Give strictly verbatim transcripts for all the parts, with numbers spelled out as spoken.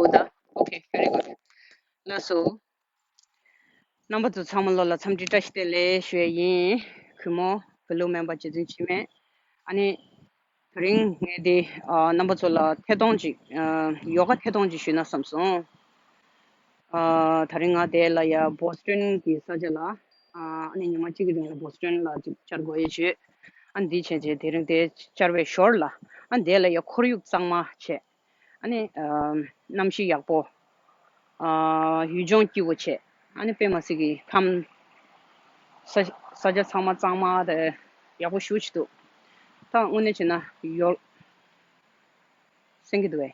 འོ་ད། Okay, very good. ལགས་སོ། རྣམ་པ་ཚོ་ཚང་མ་ལོ་ལ་འཚམས་འདྲི་བཀྲ་ཤིས་བདེ་ལེགས་ཞུ་ཡས་ཡིན། གུས་མོ་བོད་ལུགས་སྨན་པ་རྗེ་བཙུན་འཆི་མེད། ཨ་ནི། དེ་རིང་ངས་འདི་ཨ་རྣམ་པ་ཚོ་ལ་ཐད་གཏོང་ཅིག་ཨ་ཡོ་ག་ཐད་གཏོང་ཅིག་ཞུས་ན་བསམ་སོང་། ཨ་དེ་རིང་ང་དེ་ལ་ཡ་བོ་སི་ཊོན་གྱི་ས་ཆ་ལ་ཨ་ཨ་ནི་ཉི་མ་གཅིག་གི་རིང་ལ་བོ་སི་ཊོན་ལ་ཅིག་བཅར་དགོས་ཡས་བྱས། ཨ་ནི་འདི་བྱས་རྗེས་དེ་རིང་དེ་བཅར་བའི་ཞོར་ལ་ཨ་ནི་དེ་ལ་ཡ་ཁོར་ཡུག་གཙང་མ་བྱས། ཨ་ནི་ཨ་གནམ་གཤིས་ཡག་པོ། ཨ་ཡུལ་ལྗོངས་སྐྱིད་པོ་བྱས། ཨ་ནི་དཔེ་མ་སྲིད་ཀྱི་ཁམས། ས་ས་ཆ་ཚང་མ་གཙང་མ་དེ་ཡག་པོ་ཞེ་པོ་ཅིག་འདུག་ད་དངོས་གནས་བྱས་ན་ཡོ། གསན་གྱི་འདུག་བས།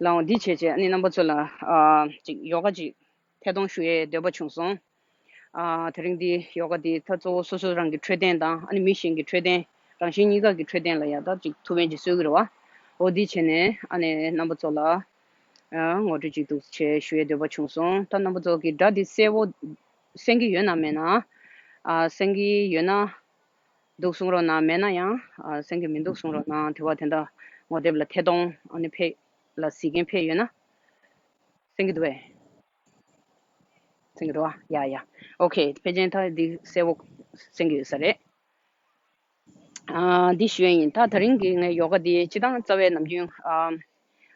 ལའང་འདི་བྱས་བྱས་ཨ་ནི་རྣམ་པ་ཚོ་ལ་ཨ་ཅིག་ཡོ་ག་ཅིག་ཐད་གཏོང་ཞུ་ཡའི་འདོད་པ་བྱུང་སོང་། ཨ་དེ་རིང་འདི་ཡོ་ག་འདི་ད་གཙོ་བོ་སོ་སོ་རང་གི་འཕྲོད་བསྟེན་དང་ཨ་ནི་མི་གཞན་གྱི་འཕྲོད་བསྟེན། རང་གཞན་གཉིས་ཀ་གི་འཕྲོད་བསྟེན་ལ་ཡ་ད་ཅིག་ཐུགས་ཕན་ཅིག་གསོས་ཀྱི་རེད་བ། འོ་འདི་བྱས་ནས་ཨ་ནི་རྣམ་པ་ཚོ་ལ་ཨ་ངོ་སྤྲོད་ཅིག་འདུག་བྱས་ཞུ་ཡའི་འདོད་པ་བྱུང་སོང་། ད་རྣམ་པ་ཚོ་གི་སྒྲ་འདི་གསལ་པོ་གསན་གྱི་ཡོད་ན་མེད་ན། ཨ་གསན་གྱི་ཡོད་ན་འདུག་གསུང་རོགས་གནང་། མེད་ན་ཡང་ཨ་གསན་གྱི་མི་འདུག་གསུང་རོགས་གནང་། དེ་བ་དེ་འདྲ་ངོ་དེབ་ལ་ཐད་གཏོང་ཨ་ནི་ཕེབས་ལ་གཟིགས་མཁན་ཕེབས་ཡོད་ན། གསན་གྱི་འདུག་བས། གསན་གྱི་འདུག་བ། ཡ་ཡ། Okay, ཕལ་ཆེར་ད་འདི་གསལ་པོ་གསན་གྱི་ཡོད་ས་རེད། ཨ་འདི་ཞུ་ཡས་ཡིན། ད་དེ་རིང་གི་ངའི་ཡོ་ག་འདི་སྤྱིར་བཏང་རྩ་བའི་ནམ་རྒྱུན་ཨ་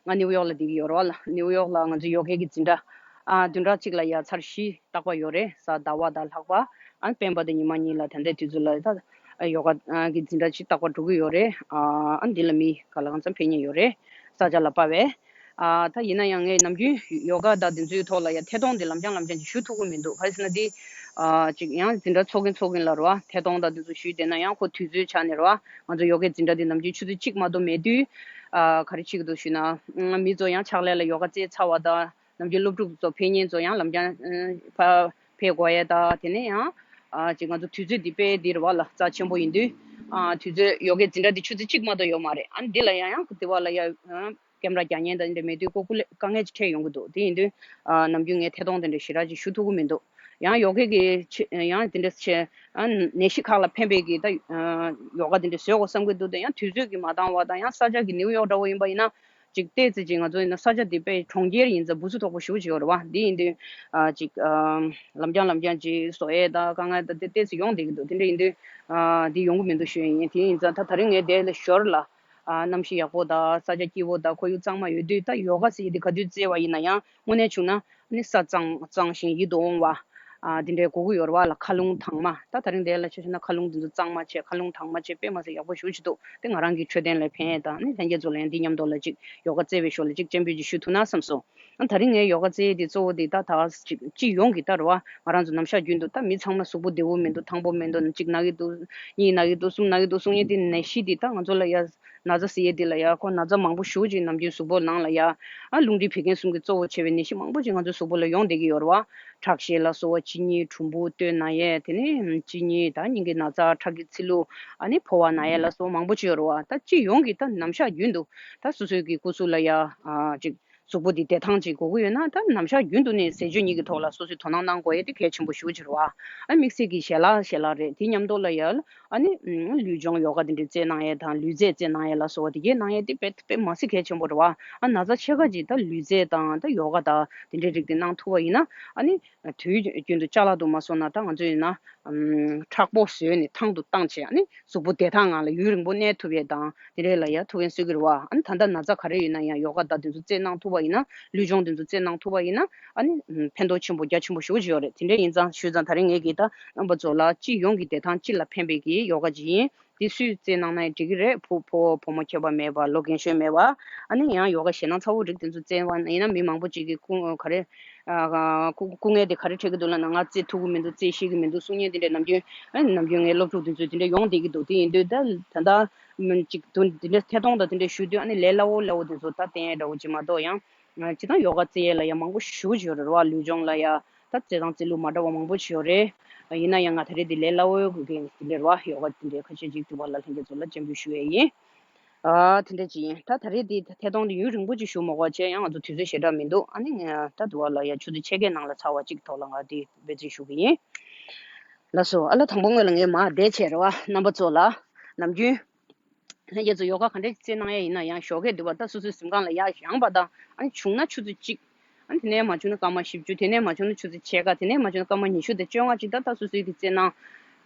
ང་ནིའུ་ཡོག་ལ་བསྡད་ཀྱི་ཡོད་རེད་བ་ལ། ནིའུ་ཡོག་ལ་ང་ཚོ་ཡོ་གའི་གི་འཛིན་གྲྭ་ཨ་བདུན་ཕྲག་གཅིག་ལ་ཡ་ཚར་བཞི་རྟག་པར་ཡོད་རེད། གཟའ་ཟླ་བ་དང་ལྷག་པ། ཨ་སྤེན་པ་དང་ཉི་མ་གཉིས་ལ་ད་ལྟའི་དུས་ཚོད་ལ་ད་ཡོ་ག་གི་འཛིན་གྲྭ་ཅིག་རྟག་པར་འགྲོ་གི་ཡོད་རེད། ཨ་འདི་ལ་མི་ག་ལ་གང་འཚམ་ཕེབས་མཁན་ཡོད་རེད། ས་ཆ་ལ་དཔག་པའི། ཨ་ད་ཡིན་ན་ཡང་ངས་ནམ་རྒྱུན་ཡོ་ག་དང་འདི་ཚོའི་ཐོག་ལ་ཡ་ཐད་གཏོང་འདི་ལམ་སང་ལམ་སང་ཅིག་ཞུ་ཐུབ་ཀྱི་མི་འདུག་ག་རེ་ཟེར་ན་འདི་ཨ་ཅིག་ཡང་འཛིན་གྲྭ་ཚོགས་ཀྱིན་ཚོགས་ཀྱིན་ལ་རེད་བ། ཐད་གཏོང་དང་འདི་ཚོ་ཞུས་བསྡད་ན་ཡང་ཁོ་དུས་ཚོད་ཆགས་ནས་རེད་བ། ང་ཚོ་ཡོ་གའི་འཛིན་གྲྭ་འདི་ནམ་རྒྱུན་ཆུ་ཚོད་གཅིག་མ་གཏོགས་མེད་དུས། ཨ་ག་རེ་བྱེད་ཀྱི་འདུག་ཞུས་ན། མི་ཚོ་ཡང་ཕྱག་ལས་ལ་ཡོ་ག་རྩེས་ཚར་བ་དང་། ནམ་རྒྱུན་སློབ་ཕྲུག་ཚོ་ཕེབས་མཁན་ཚོ་ཡང་ལམ་སང་ཕ་ཕེབས་དགོས་ཡས་དང་། དེ་ནས་ཡང་ཨ་ཅིག་ང་ཚོ་དུས་ཚོད་འདི་དཔེ་འདི་རེད་བ་ལ་རྩ་ཆེན་པོ་ཡིན་དུས། ཨ་དུས་ཚོད་ཡོ་གའི་འཛིན་གྲྭ་འདི་ཆུ་ཚོད་གཅིག་མ་གཏོགས་ཡོད་མ་རེད། ཨ་འདི་ལ་ཡང་ཡང་འདི་བ་ལ་ཡ་ཨ་ཀེམ་ར་རྒྱག་མཁན་དང་འདི་འདྲ་མེད་དུས་ཁོ་སྐུ་ལས་དཀའ་ངལ་ཅིག་འཕྲད་ཡོང་གི་འདུག་དེ་ཡིན་དུས་ཨ་ནམ་རྒྱུན་ངས་ཐད་གཏོང་དེ་འདྲ་ཞེ་དྲག་ཅིག་ཞུ་ཐུབ་ཀྱི་མི་འདུག་ཡང་ཡོ་གའི་གི་ཆེ་ཡང་དེ་འདྲ་ཆེ་ཨ་ནད་གཞི་ཁག་ལ་ཕན་པའི་གི་ད་ཨ་ཡོ་ག་དེ་འདྲ་བཟོ་དགོས་བསམ་གྱི་འདུག་དེ་ཡང་དུས་ཚོད་ཀྱིས་མ་འདང་བ་དང་། ཡང་ས་ཆ་གི་ནིའུ་ཡོག་འདྲ་བོ་ཡིན་པ་ཡིན་ན། ཅིག་ཏོག་ཙམ་ཅིག་ང་ཚོ་ཡིན་ན་ས་ཆ་འདི་དཔེ་གྲོང་ཁྱེར་ཡིན་ཙང་འབུ་ཚུགས་དོག་པོ་ཞེ་པོ་ཅིག་ཡོད་རེད་བ། འདི་ཡིན་དུས་ཨ་ཅིག་ཨ་ལམ་སང་ལམ་སང་ཅིག་བཟོ་ཡས་དང་དཀའ་ངལ་དང་དེ་ཏོག་ཙམ་ཡོང་བསྡད་ཀྱི་འདུག་དེ་འདྲ་ཡིན་དུས་ཨ་འདི་ཡོང་གི་མི་འདུག་ཞུ་ཡས་ཡིན། དེ་ཡིན་ཙང་ད་དེ་རིང་ངས་དེ་ལ་ཞོར་ལ་ཨ་གནམ་གཤིས་ཡག་པོ་དང་ས་ཆ་སྐྱིད་པོ་དང་ཁོར་ཡུག་གཙང་མ་ཡོད་དུས། ད་ཡོ་ག་ཟེར་ཡས་དེ་ག་དུས་རྩེ་བ་ཡིན་ན་ཡང་དངོས་གནས་བྱུང་ན་ནི་ས་གཙང་གཙང་ཞིང་ཡིད་དུ་འོང་བ། ཨ་དེ་འདྲའི་དགོས་ཀྱི་ཡོད་རེད་བ་ལ། མཁའ་རླུང་དྭངས་མ། ད་དེ་རིང་དེ་ལ་ཆ་བཞག་ན་མཁའ་རླུང་དེ་ཚོ་གཙང་མ་བྱས། མཁའ་རླུང་དྭངས་མ་བྱས། དཔེ་མ་སྲིད་ཡག་པོ་ཞེ་པོ་ཅིག་འདུག་དེ་ང་རང་གི་འཕྲོད་བསྟེན་ལ་ཕན་ཡས་དང་ནི་ལྷན་རྒྱས་ཚོ་ལ་ཡང་འདི་མཉམ་དུ་ལ་ཅིག་ཡོ་ག་རྩེ་བའི་ཞོར་ལ་ཅིག་སྤྱན་འབུལ་ཅིག་ཞུ་ཐུབ་ན་བསམ་སོང་། ཨ་དེ་རིང་ངས་ཡོ་ག་རྩེ་ཡས་དེ་གཙོ་བོ་དེ་ད་ད་ཅིག་སྤྱི་ཡོངས་ཀྱི་ད་རེད་བ། ང་རང་ཚོ་ནམ་ཞག་རྒྱུན་དུ་ད་མི་ཚང་མ་གཟུགས་པོ་བདེ་པོ་མི་འདུག་ཐང་པོ་མི་འདུག་གཅིག་ན་གི་འདུག་གཉིས་ན་གི་འདུག་གསུམ་ན་གི་འདུག་གསུང་མཁན་དེ་ནད་གཞི་དེ་ད་ང་ཚོ་ལ་ཡ། ན་ཚ་ཟེར་ཡས་འདི་ལ་ཡ་ཁོ་ན་ཚ་མང་པོ་ཞེ་པོ་ཅིག་ནམ་རྒྱུན་གཟུགས་པོ་ནང་ལ་ཡ། ཨ་རླུང་མཁྲིས་བད་ཀན་གསུམ་གྱི་གཙོ་བོ་བྱས་པའི་ནད་གཞི་མང་པོ་ཅིག་ང་ཚོའི་གཟུགས་པོ་ལ་ཡོང་བསྡད་ཀྱི་ཡོད་རེད་བ། ཁྲག་ཤེད་ལ་སོགས་པ། གཅིན་སྙི། གྲུམ་བུ་སྟོད་ན་ཡས། དེ་ནས་གཅིན་སྙི། ད་སྙིང་གི་ན་ཚ། ཁྲག་གི་ཚིལ་ལུ། ཨ་ནི་ཕོ་བ་ན་ཡས་ལ་སོགས་པ་མང་པོ་ཅིག་ཡོད་རེད་བ། ད་སྤྱི་ཡོངས་ཀྱི་ད་ནམ་ཞག་རྒྱུན་དུ་ད་སོ་སོའི་གི་སྐུ་གཟུགས་ལ་ཡ་ཨ་ཅིག་གཟུགས་པོ་འདི་བདེ་ཐང་ཅིག་དགོས་ཀྱི་ཡོད་ན། ད་ནམ་ཞག་རྒྱུན་དུ་ནས་ཟས་སྤྱོད་གཉིས་ཀྱི་ཐོག་ལ་སོ་སོས་དོ་སྣང་གནང་དགོས་ཡས་དེ་གལ་ཆེན་པོ་ཞེ་པོ་ཅིག་རེད་བ། ཨ་དམིགས་བསལ་གྱི་ཞལ་ལག་ཞལ་ལག་རེད། དེ་མཉམ་དུ་ལ་ཡ་ཨ་ནི་ལུས་སྦྱོང་ཡོ་ག་དེ་འདྲ་རྩེ་གནང་ཡས་དང་། ལུས་རྩལ་རྩེ་གནང་ཡས་ལ་སོགས་པ་དེ་གས་གནང་ཡས་དེ་དཔེ་དཔེ་མ་སྲིད་གལ་ཆེན་པོ་རེད་བ། ཨ་ན་ཚ་ཕྱེད་ཀ་ཅིག་ད་ལུས་རྩལ་དང་ད་ཡོ་ག་དང་དེ་འདྲའི་རིགས་དེ་གནང་ཐུབ་པ་ཡིན་ན། ཨ་ནི་དུས་རྒྱུན་དུ་ཅ་ལག་ཏུ་མ་སོང་ན་ད་ང་ཚོ་ཡིན་ན་ཨམ་མཁྲེགས་པོ་བཟོས་ནས་ཐང་དུ་བཏང་བྱས། ཨ་ནི་གཟུགས་པོ་བདེ་ཐང་ངང་ལ་ཡུན་རིང་པོ་གནས་ཐུབ་ཡས་དང་དེ་འདྲས་ལ་ཡ་ཐུགས་ཕན་གསོས་ཀྱི་རེད་བ། ཨ་ནི་ད་ལྟ་ན་ཚ་ག་རེ་ཡོད་ན་ཡང་ཡོ་ག་དང་དེ་ཚོ་རྩེ་གནང་ཐུབ་པ་ཡིན་ན། ལུས་སྦྱོང་དེ་ཚོ་རྩེ་གནང་ཐུབ་པ་ཡིན་ན། ཨ་ནི་ཕན་ཐོགས་ཆེན་པོ་རྒྱ་ཆེན་པོ་ཞེ་པོ་ཅིག་ཡོད་རེད། དེ་འདྲས་ཡིན་ཙང་ཞུས་ཙང་ད་རིང་ངས་ཀྱིས་ད་རྣམ་པ་ཚོ་ལ་སྤྱི་ཡོངས་ཀྱི་བདེ་ཐང་སྤྱི་ལ་ཕན་པའི་གི་ཡོ་ག་ཅིག་ཡིན། དེ་སུས་རྩེ་གནང་ན་ཡང་འགྲིག་གི་རེད། ཕོ་ཕོ་བུ་མོ་ཁྱད་པར་མེད་པ། ལོ་རྒན་གཞོན་མེད་པ། ཨ་ནི་ཡང་ཡོ་ག་ཞེད་སྣང་ཚ་པོ་རིགས་དེ་ཚོ་རྩེ་བ་ཡིན་ན་མི་མང་པོ་ཅིག་གིས་སྐུ་ག་རེ་ཨ་སྐུ་སྐུ་ངལ་དེ་ག་རེ་འཕྲད་ཀྱི་འདུག་ལབ་ན། ང་རྩེ་ཐུབ་ཀྱི་མི་འདུག་རྩེ་ཤེས་ཀྱི་མི་འདུག་གསུང་མཁན་དེ་འདྲས་ནམ་རྒྱུན། ཨ་ནི་ནམ་རྒྱུན་ངའི་སློབ་ཕྲུག་དེ་ཚོས་དེ་འདྲས་ཡོང་བསྡད་ཀྱི་འདུག་དེ་ཡིན་དུས་ད་ད་ལྟ་ཅིག་དུ་དེ་འདྲས་ཐད་གཏོང་དང་དེ་འདྲས་ཞུ་དུས། ཨ་ནི་ལས་སླ་བོ་སླ་བོ་དེ་ཚོ་ད་བསྟན་ཡས་འདྲ་བོ་ཅིག་མ་གཏོགས། ཡང་སྤྱིར་བཏང་ཡོ་ག་རྩེ་ཡས་ལ་ཡ་མང་པོ་ཞེ་པོ་ཅིག་ཡོད་རེད་བ། ལུས་སྦྱོང་ལ་ཡ་ད་རྩེད་ཐང་རྩེ་ལུགས་མ་འདྲ་བ་མང་པོ་ཅིག་ཡོད་རེད། ཡིན་ན་ཡང་ང་ད་རེས་འདི་ལས་སླ་བོའི་དགོས་མཁན་དེ་འདྲས་རེད་བ། ཡོ་ག་དེ་འདྲས་ཁ་ཤས་ཅིག་དུ་བ་ལ་ལྷན་རྒྱས་ཚོ་ལ་སྤྱན་འབུལ་ཞུ་ཡས་ཡིན། ཨ་དེ་འདྲ་ཅིག་ཡིན། ད་ད་རེས་འདི་ཐད་གཏོང་འདི་ཡུན་རིང་པོ་ཅིག་ཞུ་མ་དགོས་བྱས། ཡང་ང་ཚོ་དུས་ཚོད་ཞེ་དྲག་མི་འདུག་ཨ་ནི་ང་ད་དུ་བ་ལ་ཡ་ཆུ་ཚོད་ཕྱེད་ཀའི་ནང་ལ་ཚར་བ་ཅིག་ཐོག་ལ་ང་འདི་འབད་བརྩོན་ཞུ་གི་ཡིན། ལགས་སོ། ཨ་ལ་དང་པོ་ངོས་ལ་ངས་མར་བསྡད་བྱས་རེད་བ། རྣམ་པ་ཚོ་ལ་ནམ་རྒྱུན་ ལྷན་རྒྱས་ཚོ་ཡོ་ག་ག་འདྲས་རྩེད་གནང་ཡ་ཡིན་ན་ཡང་ཞོགས་ཀས་དུས་བ་ད་སོ་སོའི་གཟིམ་ཁང་ལ་ཡར་བཞེངས་པ་དང་། ཨ་ནི་བྱུང་ན་ཆུ་ཚོད་གཅིག་ཨ་ནི་དེ་ནས་མ་བྱུང་ན་སྐར་མ་བཞི་བཅུ། དེ་ནས་མ་བྱུང་ན་ཆུ་ཚོད་ཕྱེད་ཀ་དེ་ནས་མ་བྱུང་ན་སྐར་མ་ཉི་ཤུ་དང་བཅོ་ལྔ་ཅིག་ད་ལྟ་སོ་སོའི་གི་རྩེད་གནང་།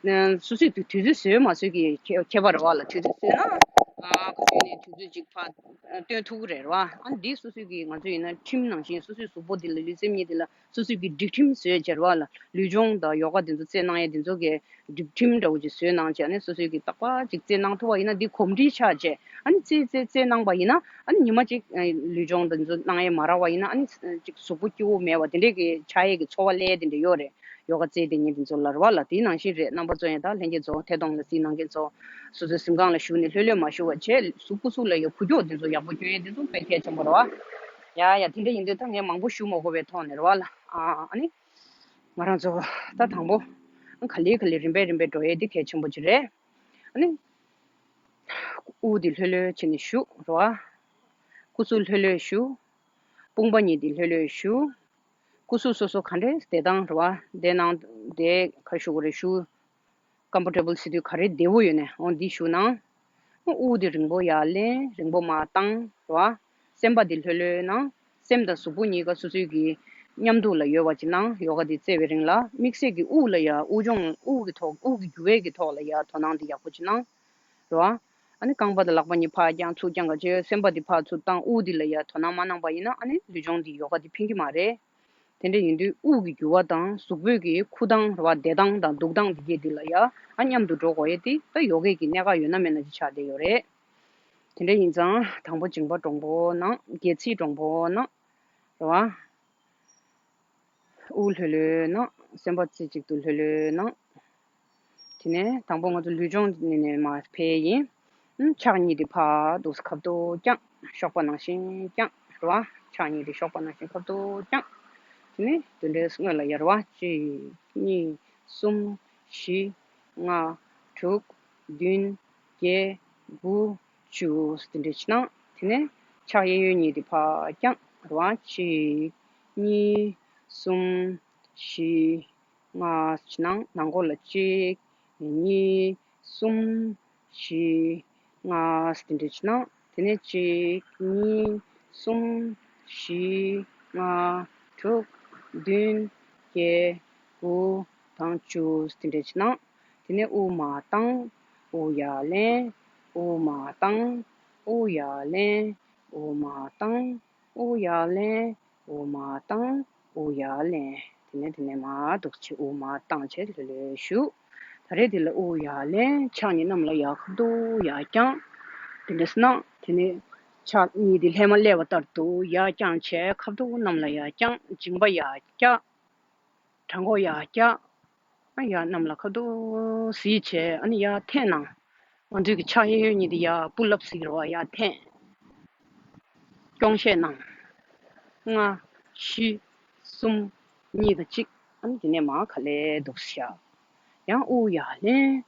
ཨ་སོ་སོའི་དུས་དུས་ཚོད་བཟོས་མ་བཟོས་ཀྱི་ཁྱད་ཁྱད་པར་རེད་བ་ལ། དུས་ཚོད་བཟོས་ན་ཨ་ག་དུས་ནས་དུས་ཚོད་ཅིག་ཕར་སྟོན་ཐུབ་ཀྱི་རེད་བ། ཨ་ནི་འདི་སོ་སོའི་གི་ང་ཚོ་ཡིན་ན་ཁྲིམས་ནང་བཞིན་སོ་སོའི་གཟུགས་པོ་འདི་ལ་ལུས་སེམས་གཉིས་འདི་ལ་སོ་སོའི་གི་སྒྲིག་ཁྲིམས་བཟོས་བྱས་རེད་བ་ལ། ལུས་སྦྱོང་དང་ཡོ་ག་འདི་ཚོ་རྩེད་གནང་ཡས་འདི་ཚོ་གི་སྒྲིག་ཁྲིམས་འདྲ་བོ་ཅིག་བཟོས་གནང་བྱས་ནས་སོ་སོའི་གི་རྟག་པར་ཅིག་རྩེད་གནང་ཐུབ་པ་ཡིན་ན་འདི་གོམས་འདྲིས་ཆགས་བྱས། ཨ་ནི་རྩེད་རྩེད་རྩེད་གནང་པ་ཡིན་ན་ཨ་ནི་ཉི་མ་ཅིག་ཨ་ལུས་སྦྱོང་འདི་ཚོ་གནང་ཡས་མ་རག་པ་ཡིན་ན་ཨ་ནི་ཅིག་གཟུགས་པོ་སྐྱིད་པོ་མེད་པ་དེ་འདྲས་ཀྱི་ཆགས་ཡས་ཀྱི་ཚོར་བ་སླེབས་དེ་འདྲས་ཡོད་རེད། ཡོ་ག་རྩེད་དེ་ཉིན་དེ་ཚོ་ལ་རེད་བ་ལ། དེའི་ནང་བཞིན་རེད། རྣམ་པ་ཚོ་ཡང་ད་ལྷན་རྒྱས་ཚོ་ཐད་གཏོང་ལ་གཟིགས་གནང་མཁན་ཚོ་སོ་སོའི་གཟིམ་ཁང་ལ་བཞུགས་ནས་ལྷོད་ལྷོད་མ་བཞུགས་པ་བྱས། གཟུགས་སྐུ་གཟུགས་ལ་ཡང་འགུལ་སྐྱོད་དེ་ཚོ་ཡག་པོ་སྐྱོན་ཡས་དེ་ཚོ་དཔེ་གལ་ཆེན་པོ་རེད་བ། ཡ་ཡ་དེ་འདྲ་ཡིན་དུས་ད་ངས་མང་པོ་ཞུ་མ་དགོས་པའི་ཐོག་ནས་རེད་བ་ལ། ཨ་ཨ་ནི། ང་རང་ཚོ་ད་དང་པོ་ག་ལེ་ག་ལེ་རིམ་པས་རིམ་པས་འགྲོ་ཡས་འདི་གལ་ཆེན་པོ་ཅིག་རེད། ཨ་ནི་དབུགས་འདི་ལྷོད་ལྷོད་བྱས་ནས་བཞུགས་རེད་བ། སྐུ་གཟུགས་ལྷོད་ལྷོད་བཞུགས། དཔུང་པ་གཉིས་འདི་ལྷོད་ལྷོད་བཞུགས། སྐུ་གཟུགས་སོ་སོ་ག་འདྲའི་བདེ་ཐང་རེད་བ། བདེ་སྣང་དེ་ག་རེ་ཞུ་དགོས་རེད། བཞུགས། ཀམ་ཕོར་ཊེ་བལ་བྱེད་དུས་ག་རེ་བདེ་བོ་ཡོད་ནས་འོ་འདི་བཞུགས་གནང་། དབུགས་འདི་རིང་པོ་ཡར་ལེན། རིང་པོ་མར་བཏང་རེད་བ། སེམས་པ་འདི་ལྷོད་ལྷོད་གནང་། སེམས་དང་གཟུགས་པོ་གཉིས་ཀ་སོ་སོའི་གི་མཉམ་དུ་ལ་ཡོད་པ་ཅིག་གནང་། ཡོ་ག་འདི་རྩེ་བའི་རིང་ལ་དམིགས་བསལ་གྱི་དབུགས་ལ་ཡ་དབུགས་སྦྱོང་དབུགས་ཀྱི་ཐོག་དབུགས་ཀྱི་རྒྱུ་བའི་གི་ཐོག་ལ་ཡ་དོ་སྣང་འདི་ཡག་པོ་ཅིག་གནང་རེད་བ། ཨ་ནི་རྐང་པ་དང་ལག་པ་གཉིས་ཕར་བརྐྱངས་ཚུར་བརྐྱངས་ག་བྱས། སེམས་པ་འདི་ཕར་ཚུར་བཏང་། དབུགས་འདི་ལ་ཡ་དོ་སྣང་མ་གནང་པ་ཡིན་ན་ཨ་ནི་ལུས་སྦྱོང་འདི་ཡོ་ག་འདི་ཕན་གྱི་མ་རེད། དེ་འདྲ་ཡིན་དུས་དབུགས་ཀྱི་རྒྱུ་བ་དང་གཟུགས་པོའི་གི་ཁུ་ཐང་རེད་བ། བདེ་ཐང་དང་སྡུག་ཐང་འདི་གས་འདི་ལ་ཡ་ཨ་མཉམ་དུ་འགྲོ་དགོས་ཡས་དེ་ད་ཡོ་གའི་གི་གནད་འགག་ཡོད་ན་མེད་ན་ཅིག་ཆགས་བསྡད་ཡོད་རེད། དེ་འདྲ་ཡིན་ཙང་དང་པོ་མཇིང་པ་དྲང་པོ་གནང་། སྒལ་ཚིགས་དྲང་པོ་གནང་། རེད་བ། དབུགས་ལྷོད་ལྷོད་གནང་། སེམས་པ་རྩེ་གཅིག་ཏུ་ལྷོད་ལྷོད་གནང་། དེ་ནས་དང་པོ་ང་ཚོ་ལུས་སྦྱོང་ནས་ནས་མར་འཕེལ་ཡིན། ཕྱག་གཉིས་དེ་ཕར་འདུག་སེ་ཁ་ཐུག་བརྐྱངས། གཤོག་པ་ནང་བཞིན་བརྐྱངས་རེད་བ། ཕྱག་གཉིས་དེ་གཤོག་པ་ནང་བཞིན་ཁ་ཐུག་བརྐྱངས། དེ་ནས་དེ་འདྲའི་སྔོན་ལ་ཡར་བ་གཅིག་གཉིས་གསུམ་བཞི་ལྔ་དྲུག་བདུན་བརྒྱད་དགུ་བཅུ་དེ་འདྲ་ཅིག་གནང་། དེ་ནས་ཕྱག་གཡས་གཡོན་གཉིས་དེ་ཕར་བརྐྱངས་རེད་བ། གཅིག་གཉིས་གསུམ་བཞི་ལྔ་ཅིག་གནང་། ནང་སྒོ་ལ་གཅིག་གཉིས་གསུམ་བཞི་ལྔ་དེ་འདྲ་ཅིག་གནང་། དེ་ནས་གཅིག་གཉིས་གསུམ་བཞི་ལྔ་དྲུག་བདུན་བརྒྱད་དགུ་དང་བཅུ་དེ་འདྲ་ཅིག་གནང་། དེ་ནས་དབུགས་མར་བཏང་། དབུགས་ཡར་ལེན། དབུགས་མར་བཏང་། དབུགས་ཡར་ལེན། དབུགས་མར་བཏང་། དབུགས་ཡར་ལེན། དབུགས་མར་བཏང་། དབུགས་ཡར་ལེན། དེ་ནས་དེ་ནས་མར་འདུག་སེ་དབུགས་མར་བཏང་བྱས་ལྷོད་ལྷོད་བཞུགས། ད་རེས་དེ་ལ་དབུགས་ཡར་ལེན། ཕྱག་གཉིས་གནམ་ལ་ཡར་ཁ་ཐུག་ཡར་བརྐྱངས། དེ་འདྲ་སེ་གནང་། དེ་ནས་ཕྱག་གཉིས་དེ་ལྷས་མ་སླེབས་པ་ལྟར་དུ་ཡར་བརྐྱངས་བྱས་ཁ་ཐུག་གནམ་ལ་ཡར་བརྐྱངས། མཇིང་པ་ཡར་བཀྱག་བྲང་ཁོག་ཡར་བཀྱག་ཨ་ཡར་གནམ་ལ་ཁ་ཐུག་གཟིགས་བྱས་ཨ་ནི་ཡར་འཐེན་གནང་། ང་ཚོའི་གི་ཕྱག་གཡས་གཡོན་གཉིས་དེ་ཡར་པུལ་ཨབ་ཟེར་གྱི་རེད་བ། ཡར་འཐེན། རྐྱོང་ཤད་གནང་། ལྔ། བཞི། གསུམ། གཉིས་དང་གཅིག་ཨ་ནི་དེ་ནས་མར་ག་ལེར་འདུག་སེ་བཞག་ཡང་དབུགས་ཡར་ལེན།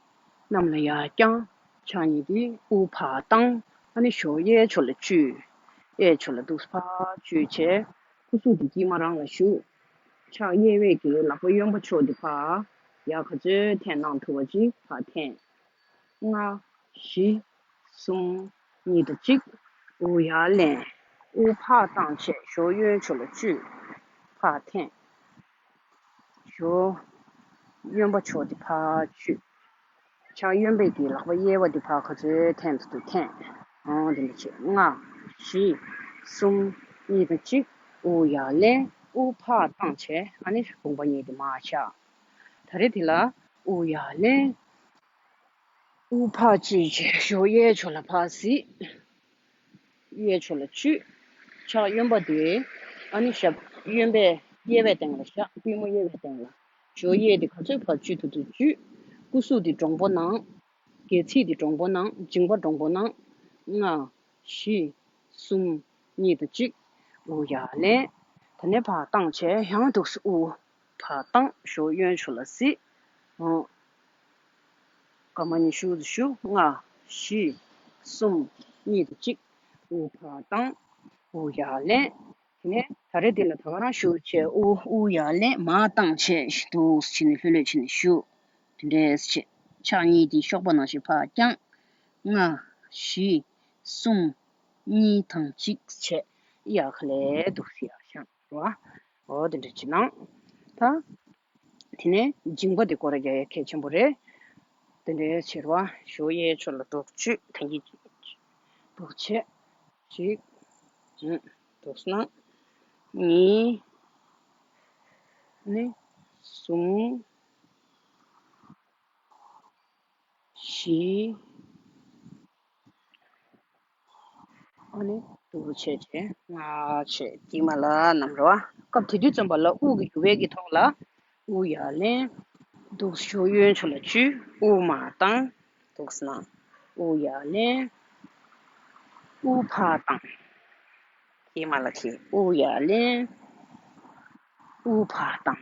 གནམ་ལ་ཡར་བརྐྱངས། ཕྱག་གཉིས་དེ་དབུགས་ཕར་བཏང་། ཨ་ནི་གཞོགས་གཡས་ཕྱོགས་ལ་བཅུག་གཡས་ཕྱོགས་ལ་འདུག་སེ་ཕར་བཅུག་བྱས། སྐུ་གཟུགས་དེ་དཀྱིལ་མ་རང་ལ་བཞུགས། ཕྱག་གཡས་པའི་གི་ལག་པ་གཡོན་པ་ཕྱོགས་དེ་ཕར་ཡར་ག་ཚོད་འཐེན་གནང་ཐུབ་པ་ཅིག་ཕར་འཐེན། ལྔ། བཞི། གསུམ། གཉིས་དང་གཅིག་དབུགས་ཡར་ལེན། དབུགས་ཕར་བཏང་བྱས་གཞོགས་གཡོན་ཕྱོགས་ལ་བཅུག་ཕར་འཐེན། གཞོགས་གཡོན་པ་ཕྱོགས་དེ་ཕར་བཅུག་ཕྱག་གཡོན་པའི་གི་ལག་པ་གཡས་པ་དེ་ཕར་ག་ཚོད་འཐེན་ཐུབ་ཐུབ་འཐེན། ཨང་། དེ་འདྲ་བྱས། ལྔ། བཞི། གསུམ། གཉིས་དང་གཅིག་དབུགས་ཡར་ལེན། དབུགས་ཕར་བཏང་བྱས་ཨ་ནི་དཔུང་པ་གཉིས་དེ་མར་བཞག་ད་རེས་དེ་ལ་དབུགས་ཡར་ལེན། དབུགས་ཕར་བཅུག་བྱས་གཞོགས་གཡས་ཕྱོགས་ལ་ཕར་གཟིགས། གཡས་ཕྱོགས་ལ་བཅུག་ཕྱག་གཡོན་པ་དེ་ཨ་ནི་ཞབས་གཡོན་པས་གཡས་པའི་སྟེང་ལ་བཞག་པུས་མོ་གཡས་པའི་སྟེང་ལ། གཞོགས་གཡས་དེ་ག་ཚོད་ཕར་བཅུག་ཐུབ་ཐུབ་བཅུག་སྐུ་གཟུགས་དེ་དྲང་པོ་གནང་། སྒལ་ཚིགས་དེ་དྲང་པོ་གནང་། མཇིང་པ་དྲང་པོ་གནང་། ལྔ། བཞི། གསུམ། གཉིས་དང་གཅིག་དབུགས་ཡར་ལེན། དེ་ནས་ཕར་བཏང་བྱས་ཡང་འདུག་སེ་དབུགས་ཕར་བཏང་། གཞོགས་གཡོན་ཕྱོགས་ལ་གཟིགས། ཨང་། སྐར་མ་ཉི་ཤུ་ཙམ་བཞུགས། ལྔ། བཞི། གསུམ། གཉིས་དང་གཅིག་དབུགས་ཕར་བཏང་། དབུགས་ཡར་ལེན། དེ་ནས་ད་རེས་འདི་ལ་ད་ག་རང་བཞུགས་བྱས་དབུགས་དབུགས་ཡར་ལེན། མར་བཏང་བྱས་འདུག་སེ་བྱས་ནས་ལྷོད་ལྷོད་བྱས་ནས་བཞུགས། དེ་འདྲས་བྱས། ཕྱག་གཉིས་དེ་གཤོག་པ་ནང་བཞིན་ཕར་བརྐྱངས། ལྔ། བཞི། གསུམ། གཉིས་དང་གཅིག་བྱས། ཡ་ཁ་ལས་འདུག་སེ་ཡར་བཞེངས་རོ། འོ་དེ་འདྲ་བྱེད་ན། ད། དེ་ནས་མཇིང་པ་དེ་སྐོར་ར་རྒྱག་ཡ་གལ་ཆེན་པོ་རེད། དེ་འདྲའི་ཕྱིར་བ་ཞོ་གཡས་ཕྱོགས་ལ་འདུག་བཅུག་ཐང་གི་འདུག་བྱས་ཤིག་འདུག་སྣང་གཉིས། ནི་གསུམ། བཞི། ཨ་ནི་དུ་བྱས་བྱས་ང་བྱས་དཀྱིལ་མ་ལ་བསྣམས་རོ། སྐབས་དེ་དུས་ཙམ་པ་ལ་དབུགས་ཀྱི་རྒྱུ་བས་ཀྱི་ཐོག་ལ་དབུགས་ཡར་ལེན། འདུག་ཞོ་གཡོན་ཕྱོགས་ལ་བཅུག་དབུགས་མར་བཏང་། འདུག་སྣང་། དབུགས་ཡར་ལེན། དབུགས་ཕར་བཏང་། དཀྱིལ་མ་ལ་ཁྱེར། དབུགས་ཡར་ལེན། དབུགས་ཕར་བཏང་།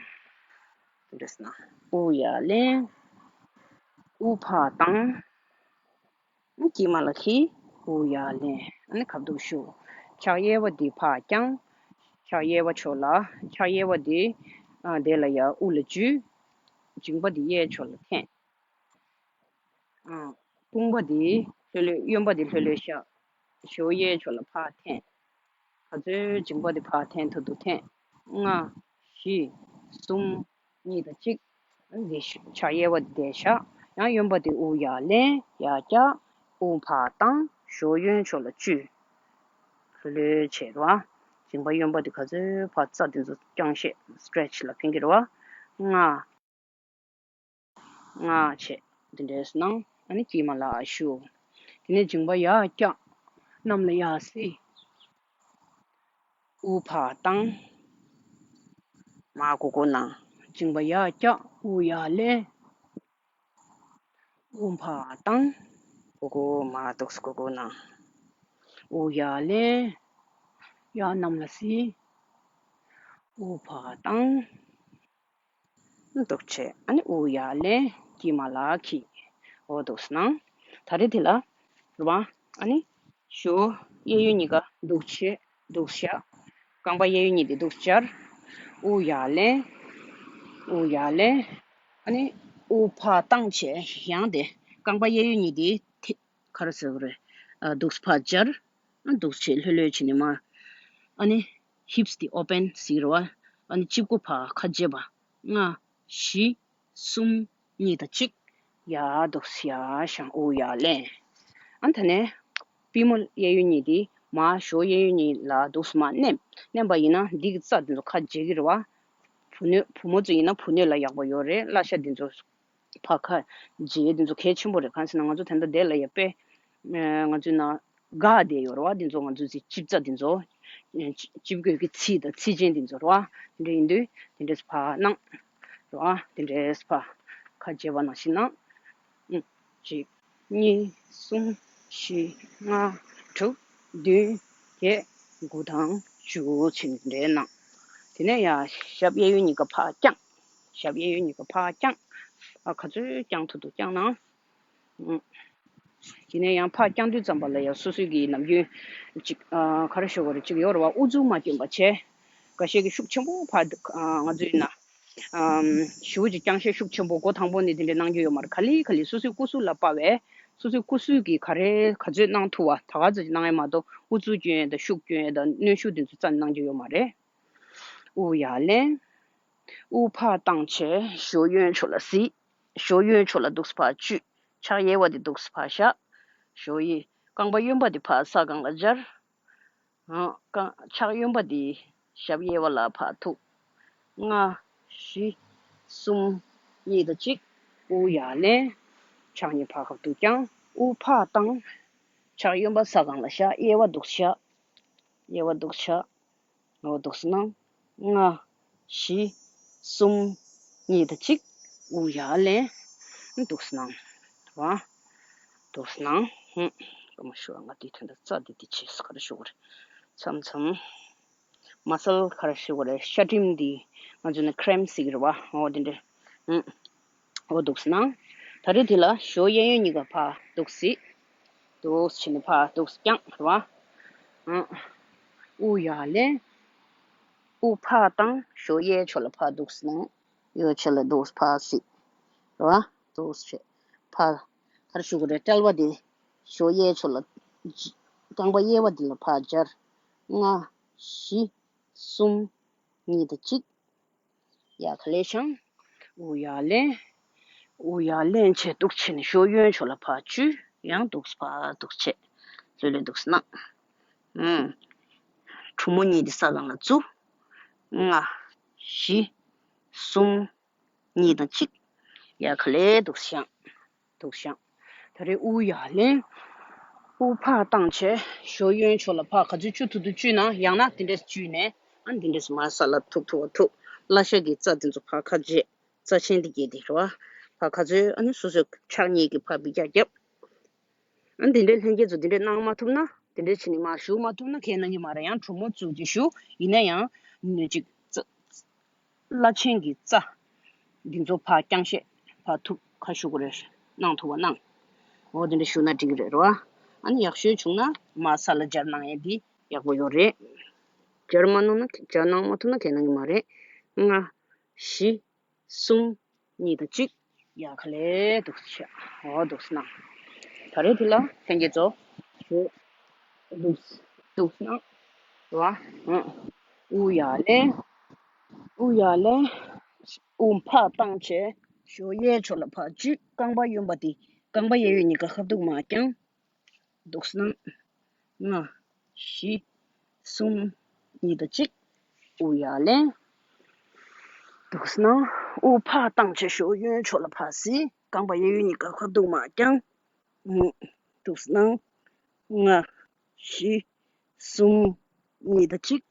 འདུག་སྣང་། དབུགས་ཡར་ལེན། དབུགས་ཕར་བཏང་། དཀྱིལ་མ་ལ་ཁྱེར། དབུགས་ཡར་ལེན། ཨ་ནི་ཁ་བསྡུ་ཞུ། ཕྱག་གཡས་པ་འདི་ཕར་བརྐྱངས། ཕྱག་གཡས་པ་ཕྱོགས་ལ། ཕྱག་གཡས་པ་འདི་ཨ་དེ་ལ་ཡར་དབུགས་ལ་འཇུ། མཇིང་པ་འདི་གཡས་ཕྱོགས་ལ་འཐེན། ཨ། དཔུང་པ་འདི་ལྷོད་ལྷོད། གཡོན་པ་འདི་ལྷོད་ལྷོད་བཞག་ཞོ་གཡས་ཕྱོགས་ལ་ཕར་འཐེན། ག་ཚོད་མཇིང་པ་འདི་ཕར་འཐེན་ཐུབ་ཐུབ་འཐེན། ལྔ། བཞི། གསུམ། གཉིས་དང་གཅིག་འདི་ཕྱག་གཡས་པ་འདི་བཞག་ཡང་གཡོན་པ་འདི་དབུགས་ཡར་ལེན། ཡར་བཀྱག་དབུགས་ཕར་བཏང་། ཞོ་གཡོན་ཕྱོགས་ལ་བཅུག་ལྷོད་ལྷོད་བྱེད་རོ། མཇིང་པ་གཡོན་པ་འདི་ག་ཚོད་ཕར་རྩ་འདི་ཚོ་བརྐྱངས་བྱས་སི་ཊེ་ཆི་ལ་ཕན་གྱི་རོ། ལྔ། ལྔ་བྱས། འདི་འདྲས་སྣང་། ཨ་ནི་དཀྱིལ་མ་ལ་ཞུ། དེ་ནས་མཇིང་པ་ཡར་བཀྱག་གནམ་ལ་ཡར་གཟིགས། དབུགས་ཕར་བཏང་། མར་གུག་གུག་གནང་། མཇིང་པ་ཡར་བཀྱག་དབུགས་ཡར་ལེན། དབུགས་ཕར་བཏང་། གུག་གུག་མར་འདུག་སེ་གུག་གུག་གནང་། དབུགས་ཡར་ལེན། ཡར་གནམ་ལ་གཟིགས། དབུགས་ཕར་བཏང་། འདུག་བྱས། ཨ་ནི་དབུགས་ཡར་ལེན། དཀྱིལ་མ་ལ་ཁྱེར། འོ་འདུག་སེ་གནང་། ད་རེས་དེ་ལ་རུ་བ། ཨ་ནི་ཞོ་གཡས་གཡོན་གཉིས་ཀ་འདུག་བྱས་འདུག་བཞག་རྐང་པ་གཡས་གཡོན་གཉིས་དེ་འདུག་སྦྱར། དབུགས་ཡར་ལེན། དབུགས་ཡར་ལེན། ཨ་ནི་དབུགས་ཕར་བཏང་བྱས་ཡང་དེ་རྐང་པ་གཡས་གཡོན་གཉིས་དེ་ཐེ། ག་རེ་ཟེར་དགོས་རེད། ཨ། འདུག་སེ་ཕར་སྦྱར། ཨ། འདུག་སེ་བྱས་ལྷོད་ལྷོད་བྱས་ནས་མར། ཨ་ནི་ཧིབ་སི་དེ་ཨོ་པན་ཟེར་གྱི་རེད་བ། ཨ་ནི་དཔྱི་མགོ་ཕར་ཁ་འབྱེད་པ། ལྔ། བཞི། གསུམ། གཉིས་དང་གཅིག་ཡར་འདུག་སེ་ཡར་བཞེངས། དབུགས་ཡར་ལེན། ཨ། ད་ནས་པུས་མོ་གཡས་གཡོན་གཉིས་དེ་མར་ཞོ་གཡས་གཡོན་གཉིས་ལ་འདུག་སེ་མར་མནན། མནན་པ་ཡིན་ན་འདི་གི་རྩ་འདི་ཚོ་ཁ་འབྱེད་ཀྱི་རེད་བ། བུ་སྣོད། བུ་མོ་ཚོ་ཡིན་ན་བུ་སྣོད་ལ་ཡག་པོ་ཡོད་རེད། བརླ་ཤ་འདི་ཚོ་ཕར་ཁ་འབྱེད་འདི་ཚོ་གལ་ཆེན་པོ་རེད། གང་ཟེར་ན་ང་ཚོ་ད་ལྟ་དེ་ལ་ཡ་དཔེ། ཨ། ང་ཚོའི་ནང་སྒ་བསྡད་ཡོད་རེད་བ། འདི་ཚོ་ང་ཚོའི་ཚི་ལྕིབས་རྩ་འདི་ཚོ། ཨ། ལྕིབས་གོས་ཀྱི་ཚི་དང་ཚི་ཅན་འདི་ཚོ་རེད་བ། དེ་འདྲ་ཡིན་དུས་དེ་འདྲས་ཕར་གནང་། རེད་བ། དེ་འདྲས་ཕར་ཁ་འབྱེད་པ་ནང་བཞིན་གནང་། ཨ། གཅིག་གཉིས། གསུམ། བཞི། ལྔ། དྲུག་བདུན། བརྒྱད། དགུ་དང་བཅུ་བྱས་ནས་འདྲེས་གནང་། དེ་ནས་ཡང་ཞབས་གཡས་གཡོན་གཉིས་ཀ་ཕར་བརྐྱངས། ཞབས་གཡས་གཡོན་གཉིས་ཀ་ཕར་བརྐྱངས། ཨ། ག་ཚོད་བརྐྱང་ཐུབ་ཐུབ་བརྐྱངས་གནང་། ཨ། དེ་ནས་ཡང་ཕར་བརྐྱང་དུས་ཙམ་པ་ལ་ཡང་སོ་སོའི་གི་ནམ་རྒྱུན་ཅིག་ཨ། ག་རེ་ཞུ་དགོས་རེད། ཅིག་ཡོད་རེད་བ། ཨུ་ཚུགས་མ་སྐྱོན་པ་བྱས། འགའ་ཤས་ཀྱིས་ཤུགས་ཆེན་པོ་ཕར། ཨ། ང་ཚོའི་ན། ཨམ། ཞེ་པོ་ཅིག་བརྐྱང་ཤེད་ཤུགས་ཆེན་པོ། འགོ་དང་པོ་ནས་དེ་འདྲ་གནང་རྒྱུ་ཡོད་མ་རེད། ག་ལེ་ག་ལེ་སོ་སོའི་སྐུ་གཟུགས་ལ་དཔག་པས་སོ་སོའི་སྐུ་གཟུགས་ཀྱིས་ག་རེ་ག་ཚོད་གནང་ཐུབ་པ་ད་ག་ཚོད་ཅིག་གནང་ཡ་མ་གཏོགས། ཨུ་ཚུགས་སྐྱོན་ཡ་དང་ཤུགས་སྐྱོན་ཡ་དང་གནོན་ཤུགས་དེ་ཚོ་རྩ་ནས་གནང་རྒྱུ་ཡོད་མ་རེད། དབུགས་ཡར་ལེན། དབུགས་ཕར་བཏང་བྱས་ཞོ་གཡོན་ཕྱོགས་ལ་གཟིགས། ཞོ་གཡོན་ཕྱོགས་ལ་འདུག་སེ་ཕར་བཅུག་ཕྱག་གཡས་པ་དེ་འདུག་སེ་ཕར་བཞག་ཞོ་གཡས། རྐང་པ་གཡོན་པ་དེ་ཕར་ས་སྒང་ལ་སྦྱར། ཨ། རྐང་། ཕྱག་གཡོན་པ་དེ་ཞབས་གཡས་པ་ལ་ཕར་ཐུག་ལྔ། བཞི། གསུམ། གཉིས་དང་གཅིག་དབུགས་ཡར་ལེན། ཕྱག་གཉིས་ཕར་ཁ་ཐུག་བརྐྱང་། དབུགས་ཕར་བཏང་། ཕྱག་གཡོན་པ་ས་སྒང་ལ་བཞག་གཡས་པ་འདུག་སེ་བཞག་གཡས་པ་འདུག་སེ་བཞག་འོ་འདུག་སེ་གནང་། ལྔ། བཞི། གསུམ། གཉིས་དང་གཅིག་དབུགས་ཡར་ལེན། འདུག་སེ་གནང་། རེད་བ། འདུག་སེ་གནང་། ཧུམ། སྐར་མ་ཞུ་བ། ང་དེའི་དོན་དག་རྩ་དེ་དེ་བྱས་སོ། ག་རེ་ཞུ་དགོས་རེད། མཚམས་མཚམས་མ་སལ་ག་རེ་ཞུ་དགོས་རེད། ཤ་སྒྲིམ་འདི་ང་ཚོ་ནི་ཀྲེམ་ཟེར་གྱི་རེད་བ། འོ་དེ་འདྲས། ཧུམ། འོ་འདུག་སེ་གནང་། ད་རེས་དེ་ལ་ཞོ་གཡས་གཡོན་གཉིས་ཀ་ཕར་འདུག་སེ། འདུག་སེ་བྱས་ནས་ཕར་འདུག་སེ་བརྐྱངས། རེད་བ། ཨ། དབུགས་ཡར་ལེན། དབུགས་ཕར་བཏང་། ཞོ་གཡས་ཕྱོགས་ལ་ཕར་འདུག་སེ་གནང་། གཡས་ཕྱོགས་ལ་འདུག་སེ་ཕར་གཟིགས། རེད་བ། འདུག་སེ་བྱས། ཕར། ག་རེ་ཞུ་དགོས་རེད། དཔྲལ་བ་དེ་ གཞོགས་གཡས་ཕྱོགས་ལ། རྐང་པ་གཡས་པ་འདི་ལ་ཕར་སྦྱར། ལྔ། བཞི། གསུམ། གཉིས་དང་གཅིག་ཡ་ག་ལེ་ཤང་། དབུགས་ཡར་ལེན། དབུགས་ཡར་ལེན་བྱས་འདུག་བྱས་ནས་གཞོགས་གཡོན་ཕྱོགས་ལ་ཕར་འཇུས། ཡང་འདུག་ཕར་འདུག་བྱས། ལྷོད་ལྷོད་འདུག་གནང་། ཨུམ། གྲུ་མོ་གཉིས་དེ་ས་སྒང་ལ་བཙུགས། ལྔ། བཞི། གསུམ། གཉིས་དང་གཅིག་ཡ་ག་ལེ་འདུག་ཤང་། འདུག་ཤང་། ད་རེས་དབུགས་ཡར་ལེན། དབུགས་ཕར་བཏང་བྱས་གཞོགས་གཡོན་ཕྱོགས་ལ་ཕར་ག་ཚོད་བཅུག་ཐུབ་ཐུབ་བཅུག་ན། ཡང་ན་དེ་འདྲས་བཅུག་ནས་ཨ་འདི་འདྲས་མར་ས་ལ་ཐུག་ཐུབ་པ་ཐུག་བརླ་ཤ་གི་རྩ་དེ་ཚོ་ཕར་ཁ་རྗེས་རྩ་ཆེན་དེ་གྱེས་དེ་རེད་བ། ཕར་ག་ཚོད་ཨ་ནི་སོ་སོའི་ཕྱག་གཉིས་ཀྱིས་ཕར་འབུད་རྒྱག་རྒྱབ། ཨ་འདི་འདྲའི་ལྷན་རྒྱས་ཚོ་འདི་འདྲས་གནང་མ་ཐུབ་ན། དེ་འདྲས་བྱས་ནས་མར་ཞུགས་མ་ཐུབ་ན་གའི་གནང་གི་མ་རེད། ཡང་གྲུ་མོ་བཙུགས་ཀྱི་ཞུ། ཡིན་ན་ཡང་ནུས་གཅིག་རྩ་བརླ་ཆེན་གྱི་རྩ་འདི་ཚོ་ཕར་རྐྱང་ཤད་ཕར་ཐུག་ཁ་ཞུ་དགོས་རེད། གནང་ཐུབ་པ་གནང་། འོ་དེ་འདྲ་ཞུ་ན་འགྲིག་གི་རེད་རོ། ཨ་ནི་ཡག་ཤོས་བྱུང་ན་མར་ས་ལ་སྦྱར་གནང་ཡས་འདི་ཡག་པོ་ཡོད་རེད། སྦྱར་མ་གནང་ན་སྦྱར་གནང་མ་ཐུབ་ན་གའི་གནང་གི་མ་རེད། ལྔ། བཞི། གསུམ། གཉིས་དང་གཅིག་ཡ་ག་ལེ་འདུག་ཤག་འོ་འདུག་སྣང་། ད་རེས་དེ་ལ་ལྷན་རྒྱས་ཚོ་ཞུ། འདུག་འདུག་སྣང་། ར། དབུགས་ཡར་ལེན། དབུགས་ཡར་ལེན། དབུགས་ཕར་བཏང་བྱས་གཞོགས་གཡས་ཕྱོགས་ལ་ཕར་འཇུས། རྐང་པ་གཡོན་པ་དེ་རྐང་པ་གཡས་གཡོན་གཉིས་ཀ་ཁ་ཐུག་མར་བརྐྱངས། འདུག་སྣང་། ལྔ། བཞི། གསུམ། གཉིས་དང་གཅིག་དབུགས་ཡར་ལེན། འདུག་སྣང་། དབུགས་ཕར་བཏང་བྱས་གཞོགས་གཡོན་ཕྱོགས་ལ་ཕར་གཟིགས། རྐང་པ་གཡས་གཡོན་གཉིས་ཀ་ཁ་ཐུག་མར་བརྐྱངས། འདུག་སྣང་། ལྔ། བཞི། གསུམ། གཉིས་དང་གཅིག་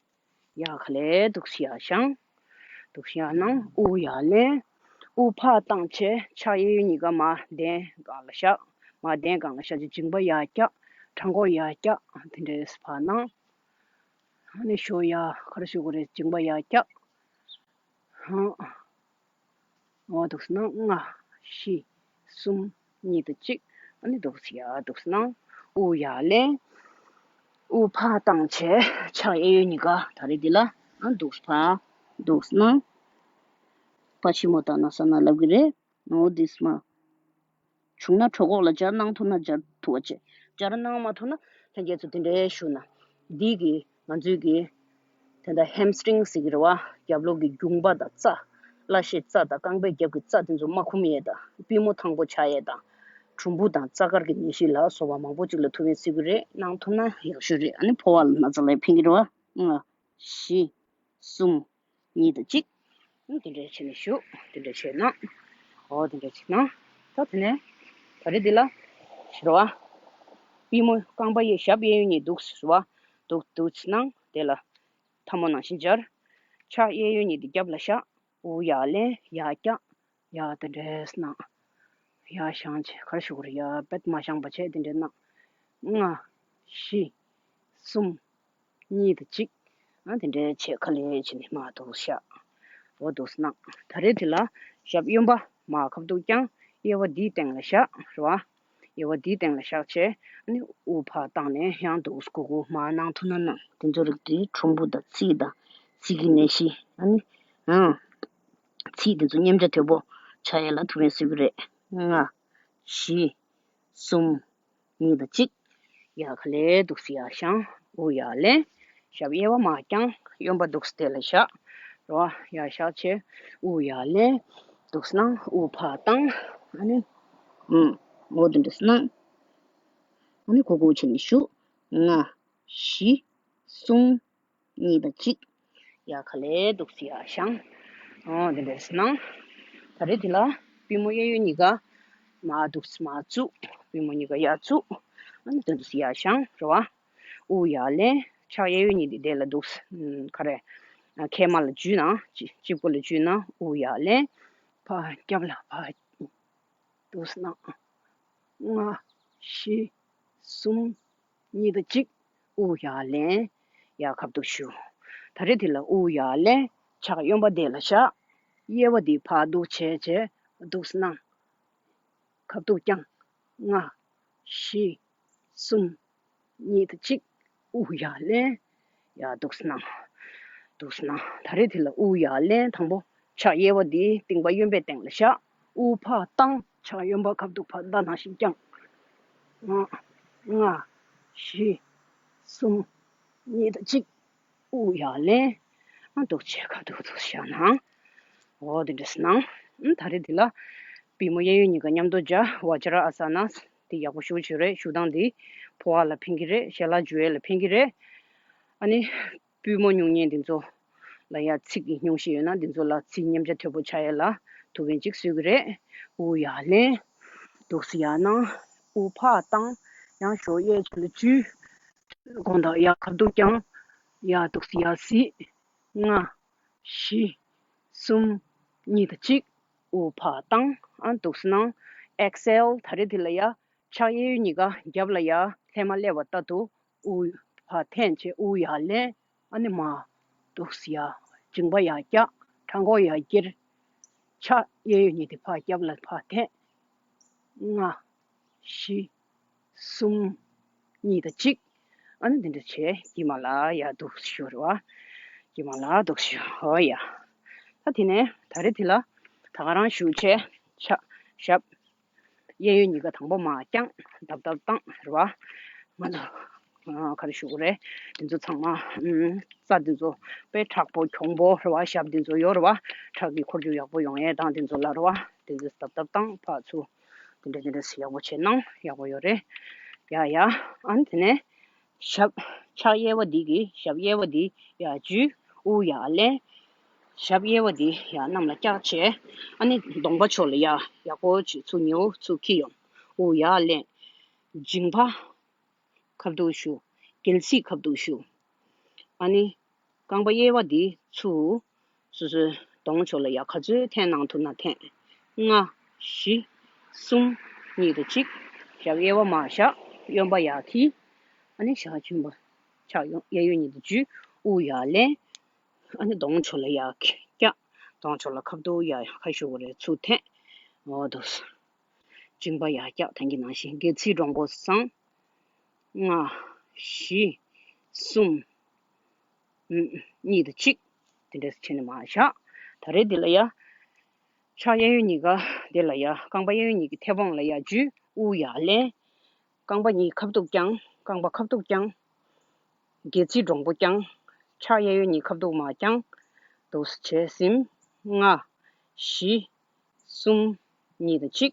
ཡ་ག་ལེ་འདུག་སེ་ཡར་བཞེངས། འདུག་སེ་ཡར་གནང་། དབུགས་ཡར་ལེན། དབུགས་ཕར་བཏང་བྱས་ཕྱག་གཡས་གཡོན་གཉིས་ཀ་མར་གདན་སྒང་ལ་བཞག་མར་གདན་སྒང་ལ་བཞག་བྱས་མཇིང་པ་ཡར་བཀྱག་བྲང་ཁོག་ཡར་བཀྱག་དེ་འདྲས་ཕར་གནང་། ཨ་ནི་གཞོགས་ཡར་ག་རེ་ཞུ་དགོས་རེད། མཇིང་པ་ཡར་བཀྱག་ཧང་། འོ་འདུག་སེ་གནང་། ལྔ། བཞི། གསུམ། གཉིས་དང་གཅིག་ཨ་ནི་འདུག་སེ་ཡར་འདུག་སེ་གནང་། དབུགས་ཡར་ལེན། དབུགས་ཕར་བཏང་བྱས་ཕྱག་གཡས་གཡོན་གཉིས་ཀ་ད་རེས་འདི་ལ་ཨ་འདུག་སེ་ཕར་འདུག་སེ་གནང་། ཕར་ཕྱི་མོ་བཏང་ན་ས་ན་ལབ་ཀྱི་རེད། འོ་འདུག་སེ་མར། བྱུང་ན་གྲོད་ཁོག་ལ་སྦྱར་གནང་ཐུབ་ན་སྦྱར་ཐུབ་པ་བྱེད། སྦྱར་གནང་མ་ཐུབ་ན་ལྷན་རྒྱས་ཚོ་དེ་འདྲའི་ཞུ་ན། འདི་གི་ང་ཚོའི་གི་དེ་འདྲ་ཧེམ་སི་ཊིང་ཟེར་གི་རེད་བ། རྒྱབ་ལོགས་ཀྱི་རྒྱུང་པ་དང་རྩ། བརླ་ཤའི་རྩ་དང་རྐང་པའི་རྒྱབ་ཀྱི་རྩ་དེ་ཚོ་མ་ཁུམ་ཡས་དང་པུས་མོ་ཐང་པོ་ཆགས་ཡས་དང་། གྲུམ་བུ་དང་རྩ་དཀར་གྱི་ནད་གཞི་ལ་སོགས་པ་མང་པོ་ཅིག་ལ་ཐུགས་ཕན་གསོས་ཀྱི་རེད། གནང་ཐུབ་ན་ཡག་ཤོས་རེད། ཨ་ནི་ཕོ་བ་ལ་ན་ཚ་ལ་ཕན་གྱི་རེད་བ། ལྔ། བཞི། གསུམ། གཉིས་དང་གཅིག་ཨང་། དེ་འདྲ་བྱས་ནས་བཞུགས། དེ་འདྲ་བྱས་ན། འོ་དེ་འདྲ་བྱས་ན། ད་དེ་ནས་ད་རེས་འདི་ལ་ཕྱི་རོ་བ། པུས་མོ་རྐང་པ་གཡས་ཞབས་གཡས་གཡོན་གཉིས་འདུག་སེ་རོ་བ། འདུག་འདུག་སེ་གནང་། དེ་ལ་ཐལ་མོ་ནང་བཞིན་སྦྱར། ཕྱག་གཡས་གཡོན་གཉིས་དེ་རྒྱབ་ལ་བཞག་དབུགས་ཡར་ལེན། ཡར་བཀྱག་ཡར་དེ་འདྲས་གནང་། ཡར་བཞེངས་བྱས་ག་རེ་ཞུ་དགོས་རེད། ཡར་རྦད་མ་བཞེངས་པ་བྱས་དེ་འདྲས་གནང་། ལྔ། བཞི། གསུམ། གཉིས་དང་གཅིག་ཨ་དེ་འདྲའི་བྱས་ཁ་ལས་བྱས་ནས་མར་འདུག་བཞག་འོ་འདུག་སེ་གནང་། ད་རེས་དེ་ལ་ཞབས་གཡོན་པ་མར་ཁ་ཐུག་བརྐྱངས། གཡས་པ་འདིའི་སྟེང་ལ་བཞག་རེད་བ། གཡས་པ་འདིའི་སྟེང་ལ་བཞག་བྱས་ཨ་ནི་དབུགས་ཕར་བཏང་ནས་ཡང་འདུག་སེ་གུག་གུག་མར་གནང་ཐུབ་ན་གནང་། དེ་ཚོ་རིགས་དེ་གྲུམ་བུ་དང་ཚིགས་དང་ཚིགས་ཀྱི་ནད་གཞི། ཨ་ནི་ཨང་། ཚིགས་དེ་ཚོ་མཉེན་ཆ་དོད་པོ་ཆགས་ཡས་ལ་ཐུགས་ཕན་གསོས་ཀྱི་རེད། ལྔ། བཞི། གསུམ། གཉིས་དང་གཅིག་ཡར་ཁ་ལས་འདུག་སེ་ཡར་བཞེངས། དབུགས་ཡར་ལེན། ཞབས་གཡས་པ་མར་བརྐྱངས། གཡོན་པ་འདུག་སེ་དེ་ལ་བཞག་རོ། ཡར་བཞག་བྱས་དབུགས་ཡར་ལེན། འདུག་སེ་གནང་། དབུགས་ཕར་བཏང་། ཨ་ནི། ཨུམ། འོ་དེ་འདྲ་སེ་གནང་། ཨ་ནི་གུག་གུག་བྱས་ནས་བཞུགས། ལྔ། བཞི། གསུམ། གཉིས་དང་གཅིག་ཡར་ཁ་ལས་འདུག་སེ་ཡར་བཞེངས། འོ་དེ་འདྲ་སེ་གནང་། ད་རེས་དེ་ལ་པུས་མོ་གཡས་གཡོན་གཉིས་ཀ་མར་འདུག་སེ་མར་བཙུགས། པུས་མོ་གཉིས་ཀ་ཡར་བཙུགས། ཨ་ནི་དེ་འདུག་སེ་ཡར་བཞེངས་རེད་བ། དབུགས་ཡར་ལེན། ཕྱག་གཡས་གཡོན་གཉིས་དེ་དེ་ལ་འདུག་སེ་ག་རེ། ཁལ་མ་ལ་འཇུས་ན་ཅི་ཅིབ་ཀོ་ལ་འཇུས་ན་དབུགས་ཡར་ལེན། ཕར་རྒྱབ་ལ་ཕར། འདུག་སེ་གནང་། ལྔ། བཞི། གསུམ། གཉིས་དང་གཅིག་དབུགས་ཡར་ལེན། ཡར་ཁ་ཐུག་བཞུགས། ད་རེས་དེ་ལ་དབུགས་ཡར་ལེན། ཕྱག་གཡོན་པ་དེ་ལ་བཞག་གཡས་པ་དེ་ཕར་འདུག་བྱས་བྱས་འདུག་སེ་གནང་། ཁ་ཐུག་བརྐྱངས། ལྔ། བཞི། གསུམ། གཉིས་དང་གཅིག་དབུགས་ཡར་ལེན། ཡར་འདུག་སེ་གནང་། འདུག་སེ་གནང་། ད་རེས་དེ་ལ་དབུགས་ཡར་ལེན། དང་པོ་ཕྱག་གཡས་པ་འདི་རྟིང་པ་གཡོན་པའི་སྟེང་ལ་བཞག་དབུགས་ཕར་བཏང་། ཕྱག་གཡོན་པ་ཁ་ཐུག་ཕར་མདའ་ནང་བཞིན་བརྐྱངས། ཨ། ལྔ། བཞི། གསུམ། གཉིས་དང་གཅིག་དབུགས་ཡར་ལེན། ཨ་འདུག་བྱས་ཁ་ཐུག་ཐུག་བཞག་ན། འོ་དེ་འདྲ་སྣང་། ཨ་ད་རེས་འདི་ལ་པུས་མོ་གཡས་གཡོན་གཉིས་ཀ་མཉམ་དུ་སྦྱར། བཛྲ་ཨ་ས་ན། དེ་ཡག་པོ་ཞེ་པོ་ཅིག་རེད། བཞུགས་སྟངས་འདི་ཕོ་བ་ལ་ཕན་གྱི་རེད། ཞལ་ལག་འཇུ་ཡས་ལ་ཕན་གྱི་རེད། ཨ་ནི། པུས་མོ་སྨྱུང་གཉེན་འདི་ཚོ་ལ་ཡ་ཚིགས་ཀྱི་སྨྱུང་གཞི་ཡོད་ན་འདི་ཚོ་ལ་ཚིགས་མཉམ་བྱ་དོད་པོ་ཆགས་ཡས་ལ་ཐུགས་ཕན་ཅིག་གསོས་ཀྱི་རེད། དབུགས་ཡར་ལེན། འདུག་སེ་ཡར་ན། དབུགས་ཕར་བཏང་། ཡང་ཞོགས་གཡས་ཕྱོགས་ལ་འཇུས། གོང་དང་ཡར་ཁ་ཐུག་བརྐྱངས། ཡར་འདུག་སེ་ཡར་གཟིགས། ལྔ། བཞི། གསུམ། གཉིས་དང་གཅིག་དབུགས་ཕར་བཏང་། ཨ་འདུག་སེ་གནང་། ཨེག་སེལ། ད་རེས་འདི་ལ་ཡ་ཕྱག་གཡས་གཡོན་གཉིས་ཀ་རྒྱབ་ལ་ཡ་ལྷས་མ་སླེབས་པ་ལྟར་དུ་དབུགས་ཕར་འཐེན་བྱས་དབུགས་ཡར་ལེན། ཨ་ནི་མར་འདུག་སེ་ཡར་མཇིང་པ་ཡར་བཀྱག་བྲང་ཁོག་ཡར་འཁྱེར། ཕྱག་གཡས་གཡོན་གཉིས་དེ་ཕར་རྒྱབ་ལ་ཕར་འཐེན། ལྔ། བཞི། གསུམ། གཉིས་དང་གཅིག་ཨ་ནི་འདི་འདྲ་བྱས་དཀྱིལ་མ་ལ་ཡར་འདུག་སེ་བཞུགས་རེད་བ། དཀྱིལ་མ་ལ་འདུག་སེ་བཞུགས། ཨོ་ཡ། ད་དེ་ནས་ད་རེས་དེ་ལ་ད་ག་རང་བཞུགས་བྱས། ཕྱག་ཞབས་གཡས་གཡོན་གཉིས་ཀ་དང་པོ་མར་བརྐྱངས་རྡབ་རྡབ་བཏང་རེད་བ། ང་ཚོ་ཨ་ག་རེ་ཞུ་དགོས་རེད། འདི་ཚོ་ཚང་མ་ཨམ་རྩ་འདི་ཚོ་དཔེ་མཁྲེགས་པོ་གྱོང་པོ་རེད་བ། ཞབས་འདི་ཚོ་ཡོད་རེད་བ། ཁྲག་གི་འཁོར་རྒྱུག་ཡག་པོ་ཡོང་ཡས་དང་འདི་ཚོ་ལ་རེད་བ། འདི་ཚོ་རྡབ་རྡབ་བཏང་ཕར་ཚུར། དེ་འདྲ་དེ་འདྲ་ཞིག་ཡག་པོ་བྱས་ན་ཡག་པོ་ཡོད་རེད། ཡ་ཡ། ཨ་ནི་དེ་ནས་ཞབས་ཕྱག་གཡས་པ་འདི་གིས་ཞབས་གཡས་པ་འདི་ཡར་འཇུས། དབུགས་ཡར་ལེན། ཞབས་གཡས་པ་འདི་ཡར་གནམ་ལ་བཀྱག་བྱས། ཨ་ནི་གདོང་པ་ཕྱོགས་ལ་ཡར་ཡག་པོ་ཅིག་ཚུར་ཉེ་བོ་ཚུར་འཁྱེར་ཡོང་། དབུགས་ཡར་ལེན། མཇིང་པ་ཁ་ཐུག་བཞུགས། སྒལ་ཚིགས་ཁ་ཐུག་བཞུགས། ཨ་ནི། རྐང་པ་གཡས་པ་འདི་ཚུར། སོ་སོའི་གདོང་ཕྱོགས་ལ་ཡར་ག་ཚོད་འཐེན་གནང་ཐུབ་ན་འཐེན། ལྔ། བཞི། གསུམ། གཉིས་དང་གཅིག་ཞབས་གཡས་པ་མར་བཞག་གཡོན་པ་ཡར་འཁྱེར། ཨ་ནི་ཞབས་མཇིང་པ་ཕྱག་གཡས་གཡོན་གཉིས་དང་འཇུས། དབུགས་ཡར་ལེན། ཨ་ནི་གདོང་ཕྱོགས་ལ་ཡར་བཀྱག་གདོང་ཕྱོགས་ལ་ཁ་ཐུག་ཡར་ག་ཞུ་དགོས་རེད། ཚུར་འཐེན། འོ་འདུག་སེ། མཇིང་པ་ཡར་བཀྱག་ད་གིན་ནང་བཞིན། སྒལ་ཚིགས་འདྲོང་པོ་བཟང་། ལྔ། བཞི། གསུམ། གཉིས་དང་གཅིག་དེ་འདྲས་བྱས་ནས་མར་བཞག་ད་རེས་འདི་ལ་ཡ། ཕྱག་གཡས་གཡོན་གཉིས་ཀ་འདི་ལ་ཡ། རྐང་པ་གཡས་གཡོན་གཉིས་ཀྱི་མཐེ་བོང་ལ་ཡ་འཇུས། དབུགས་ཡར་ལེན། རྐང་པ་གཉིས་ཁ་ཐུག་བརྐྱངས། རྐང་པ་ཁ་ཐུག་བརྐྱངས། སྒལ་ཚིགས་འདྲོང་པོ་བརྐྱངས། ཕྱག་གཡས་གཡོན་གཉིས་ཁ་ཐུག་མར་བརྐྱངས། འདུག་སེ་བྱས་ཟིན། ལྔ། བཞི། གསུམ། གཉིས་དང་གཅིག་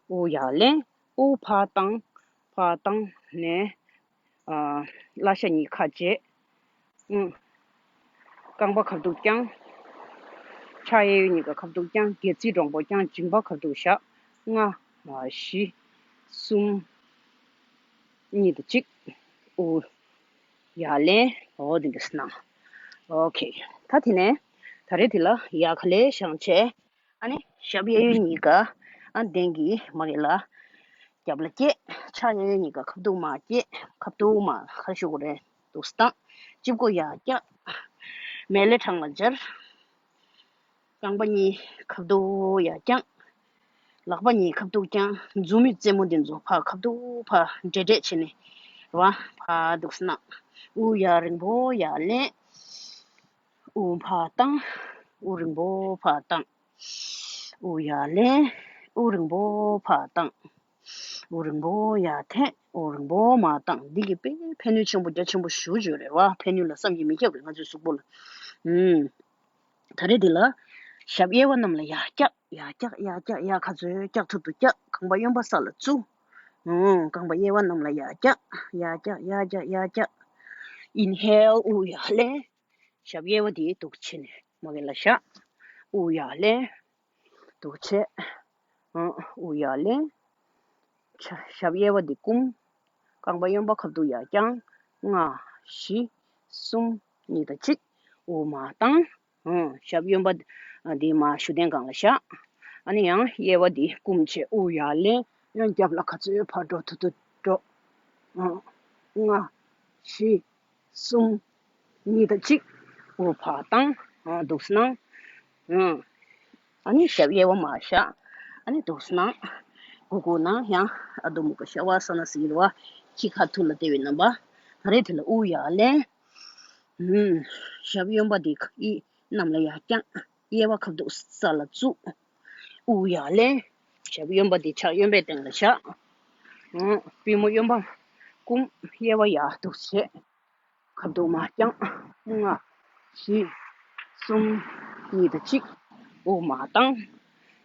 དབུགས་ཡར་ལེན། དབུགས་ཕར་བཏང་། ཕར་བཏང་ནས། ཨ། བརླ་ཤ་གཉིས་ཁ་འབྱེད། ཨུ། རྐང་པ་ཁ་ཐུག་བརྐྱངས། ཕྱག་གཡས་གཡོན་གཉིས་ཀ་ཁ་ཐུག་བརྐྱངས། སྒལ་ཚིགས་འདྲོང་པོ་བརྐྱངས། མཇིང་པ་ཁ་ཐུག་བཞག་ལྔ། བཞི། གསུམ། གཉིས་དང་གཅིག་དབུགས་ཡར་ལེན། འོ་དེ་འདྲ་སྣང་། ཨོ་ཁེ། ད་དེ་ནས་ད་རེས་དེ་ལ་ཡར་ག་ལེར་བཞེངས་བྱས། ཨ་ནི་ཞབས་གཡས་གཡོན་གཉིས་ཀ་ཨ་གདན་གྱི་མ་གི་ལ་རྒྱབ་ལ་བསྐྱེད། ཕྱག་གཡས་གཡོན་གཉིས་ཀ་ཁ་ཐུག་མར་བསྐྱེད། ཁ་ཐུག་མར་ག་རེ་ཞུ་དགོས་རེད། འདུག་སེ་བཏང་། དཔྱི་མགོ་ཡར་བཀྱག་མལ་ལེ་བྲང་ལ་སྦྱར། རྐང་པ་གཉིས་ཁ་ཐུག་ཡར་བརྐྱངས། ལག་པ་གཉིས་ཁ་ཐུག་བརྐྱངས། མཛུབ་མོའི་རྩེ་མོ་འདི་ཚོ་ཕར་ཁ་ཐུག་ཕར་འདྲེད་འདྲེད་བྱས་ནས་རེད་བ། ཕར་འདུག་སེ་གནང་། དབུགས་ཡར་རིང་པོ་ཡར་ལེན། དབུགས་ཕར་བཏང་། དབུགས་རིང་པོ་ཕར་བཏང་། དབུགས་ཡར་ལེན། དབུགས་རིང་པོ་ཕར་བཏང་། དབུགས་རིང་པོ་ཡར་འཐེན། དབུགས་རིང་པོ་མར་བཏང་། འདི་གིས་དཔེ་ཕན་ནུས་ཆེན་པོ་རྒྱ་ཆེན་པོ་ཞེ་པོ་ཅིག་ཡོད་རེད་བ། ཕན་ནུས་ལ་བསམ་གྱིས་མི་ཁྱབ་རེད་ང་ཚོའི་གཟུགས་པོ་ལ། ཨུམ། ད་རེས་འདི་ལ་ཞབས་གཡས་པ་གནམ་ལ་ཡར་བཀྱག་ཡར་བཀྱག་ཡར་བཀྱག་ཡར་ག་ཚོད་བཀྱག་ཐུབ་ཐུབ་བཀྱག་རྐང་པ་གཡོན་པ་ས་ལ་བཙུགས། ཨུམ། རྐང་པ་གཡས་པ་གནམ་ལ་ཡར་བཀྱག་ཡར་བཀྱག་ཡར་བཀྱག་ཡར་བཀྱག་ཨིན་ཧེལ། དབུགས་ཡར་ལེན། ཞབས་གཡས་པ་དེ་འདུག་སེ་བྱས་ནས་མ་གི་ལ་བཞག་དབུགས་ཡར་ལེན། འདུག་སེ་བྱས། ཨང་། དབུགས་ཡར་ལེན། ཞབས་གཡས་པ་འདི་བསྐུམ། རྐང་པ་གཡོན་པ་ཁ་ཐུག་ཡར་བརྐྱངས། ལྔ། བཞི། གསུམ། གཉིས་དང་གཅིག་དབུགས་མར་བཏང་། ཨང་། ཞབས་གཡོན་པ་འདི་མར་བཞུགས་གདན་སྒང་ལ་བཞག་ཨ་ནི་ཡང་གཡས་པ་འདི་བསྐུམ་བྱས་དབུགས་ཡར་ལེན། ཡང་རྒྱབ་ལ་ག་ཚོད་ཕར་འགྲོ་ཐུབ་ཐུབ་འགྲོ། ཨང་། ལྔ། བཞི། གསུམ། གཉིས་དང་གཅིག་དབུགས་ཕར་བཏང་། ཨ། འདུག་སེ་གནང་། ཨ། ཨ་ནི་ཞབས་གཡས་པ་མར་བཞག་ཨ་ནི་འདུག་སེ་གནང་། གུག་གུག་གནང་། ཡང་ཨ་དོ་མུ་ཀ་ཤ་བ་ས་ན་ཟེར་གྱི་རེད་བ། ཁྱི་ཁ་ཐུག་ལ་བལྟས་པའི་རྣམ་པ། ད་རེས་དེ་ལ་དབུགས་ཡར་ལེན། ཨུམ། ཞབས་གཡོན་པ་འདི་གཡས་གནམ་ལ་ཡར་བརྐྱངས། གཡས་པ་ཁ་ཐུག་ས་ལ་བཙུགས། དབུགས་ཡར་ལེན། ཞབས་གཡོན་པ་འདི་ཕྱག་གཡོན་པའི་སྟེང་ལ་བཞག་ཨུམ། པུས་མོ་གཡོན་པ། བསྐུམ། གཡས་པ་ཡར་འདུག་བྱས། ཁ་བཏུག་མར་བརྐྱངས། ལྔ། བཞི། གསུམ། གཉིས་དང་གཅིག་དབུགས་མར་བཏང་།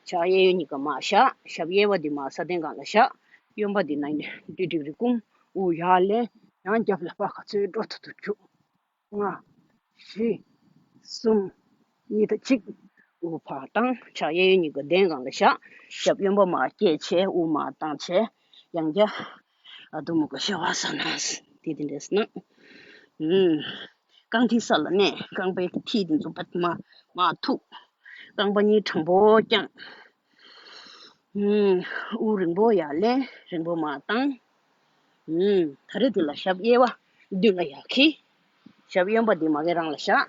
ཕྱག་གཡས་གཡོན་གཉིས་ཀ་མར་བཞག་ཞབས་གཡས་པ་འདི་མར་ས་སྟེང་སྒང་ལ་བཞག་གཡོན་པ་འདི་ནང་བདུད་བསྒྲིགས་རེ་བསྐུམ། དབུགས་ཡར་ལེན། ཡང་རྒྱབ་ལ་པ་ག་ཚོད་འགྲོ་ཐུབ་ཐུབ་བཅུག་ལྔ། བཞི། གསུམ། གཉིས་དང་གཅིག་དབུགས་ཕར་བཏང་། ཕྱག་གཡས་གཡོན་གཉིས་ཀ་གདན་སྒང་ལ་བཞག་ཞབས་གཡོན་པ་མར་བསྐྱེད་བྱས་དབུགས་མར་བཏང་བྱས། ཡང་བསྐྱར། ཨ་དྷོ་མུ་ཁ་ཤ་ཝ་ས་ན། དེ་དེ་འདྲས་གནང་། ཨུམ། རྐང་མཐིལ་ས་ལ་གནས། རྐང་པའི་མཐིལ་དེ་ཚོ་པད་མ་མར་ཐུག་རྐང་པ་གཉིས་དྲང་པོ་བརྐྱངས། ཨུམ། དབུགས་རིང་པོ་ཡར་ལེན། རིང་པོ་མར་བཏང་། ཨུམ། ད་རེས་འདི་ལ་ཞབས་གཡས་པ་མདུན་ལ་ཡར་འཁྱེར། ཞབས་གཡོན་པ་འདི་མ་གི་རང་ལ་བཞག་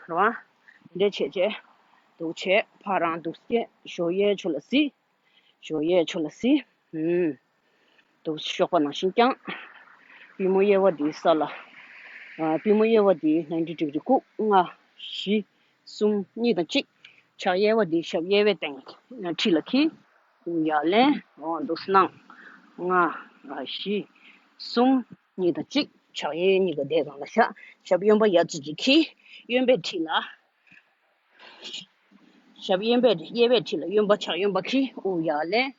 རེད་བ། འདི་འདྲས་བྱས་བྱས། འདུག་བྱས་ཕར་རང་འདུག་བྱས་གཞོགས་གཡས་ཕྱོགས་ལ་གཟིགས། གཞོགས་གཡས་ཕྱོགས་ལ་གཟིགས། ཨུམ། འདུག་གཞོགས་པ་ནང་བཞིན་བརྐྱངས། པུས་མོ་གཡས་པ་འདི་ས་ལ། ཨ་པུས་མོ་གཡས་པ་འདི་ནང་བདུད་བསྒྲིགས་རེ་བཀུག་ལྔ། བཞི། གསུམ། གཉིས་དང་གཅིག་ཕྱག་གཡས་པ་འདི་ཞབས་གཡས་པའི་སྟེང་ཁྲི་ལ་འཁྱེར། དབུགས་ཡར་ལེན། འོ་འདུག་སེ་གནང་། ལྔ། བཞི། གསུམ། གཉིས་དང་གཅིག་ཕྱག་གཡས་གཡོན་གཉིས་ཀ་དེ་སྒང་ལ་བཞག་ཞབས་གཡོན་པ་ཡར་ཙམ་ཅིག་འཁྱེར། གཡོན་པའི་འཁྲིས་ལ། ཞབས་གཡོན་པས་གཡས་པའི་འཁྲིས་ལ་གཡོན་པ་ཕྱག་གཡོན་པ་འཁྱེར། དབུགས་ཡར་ལེན།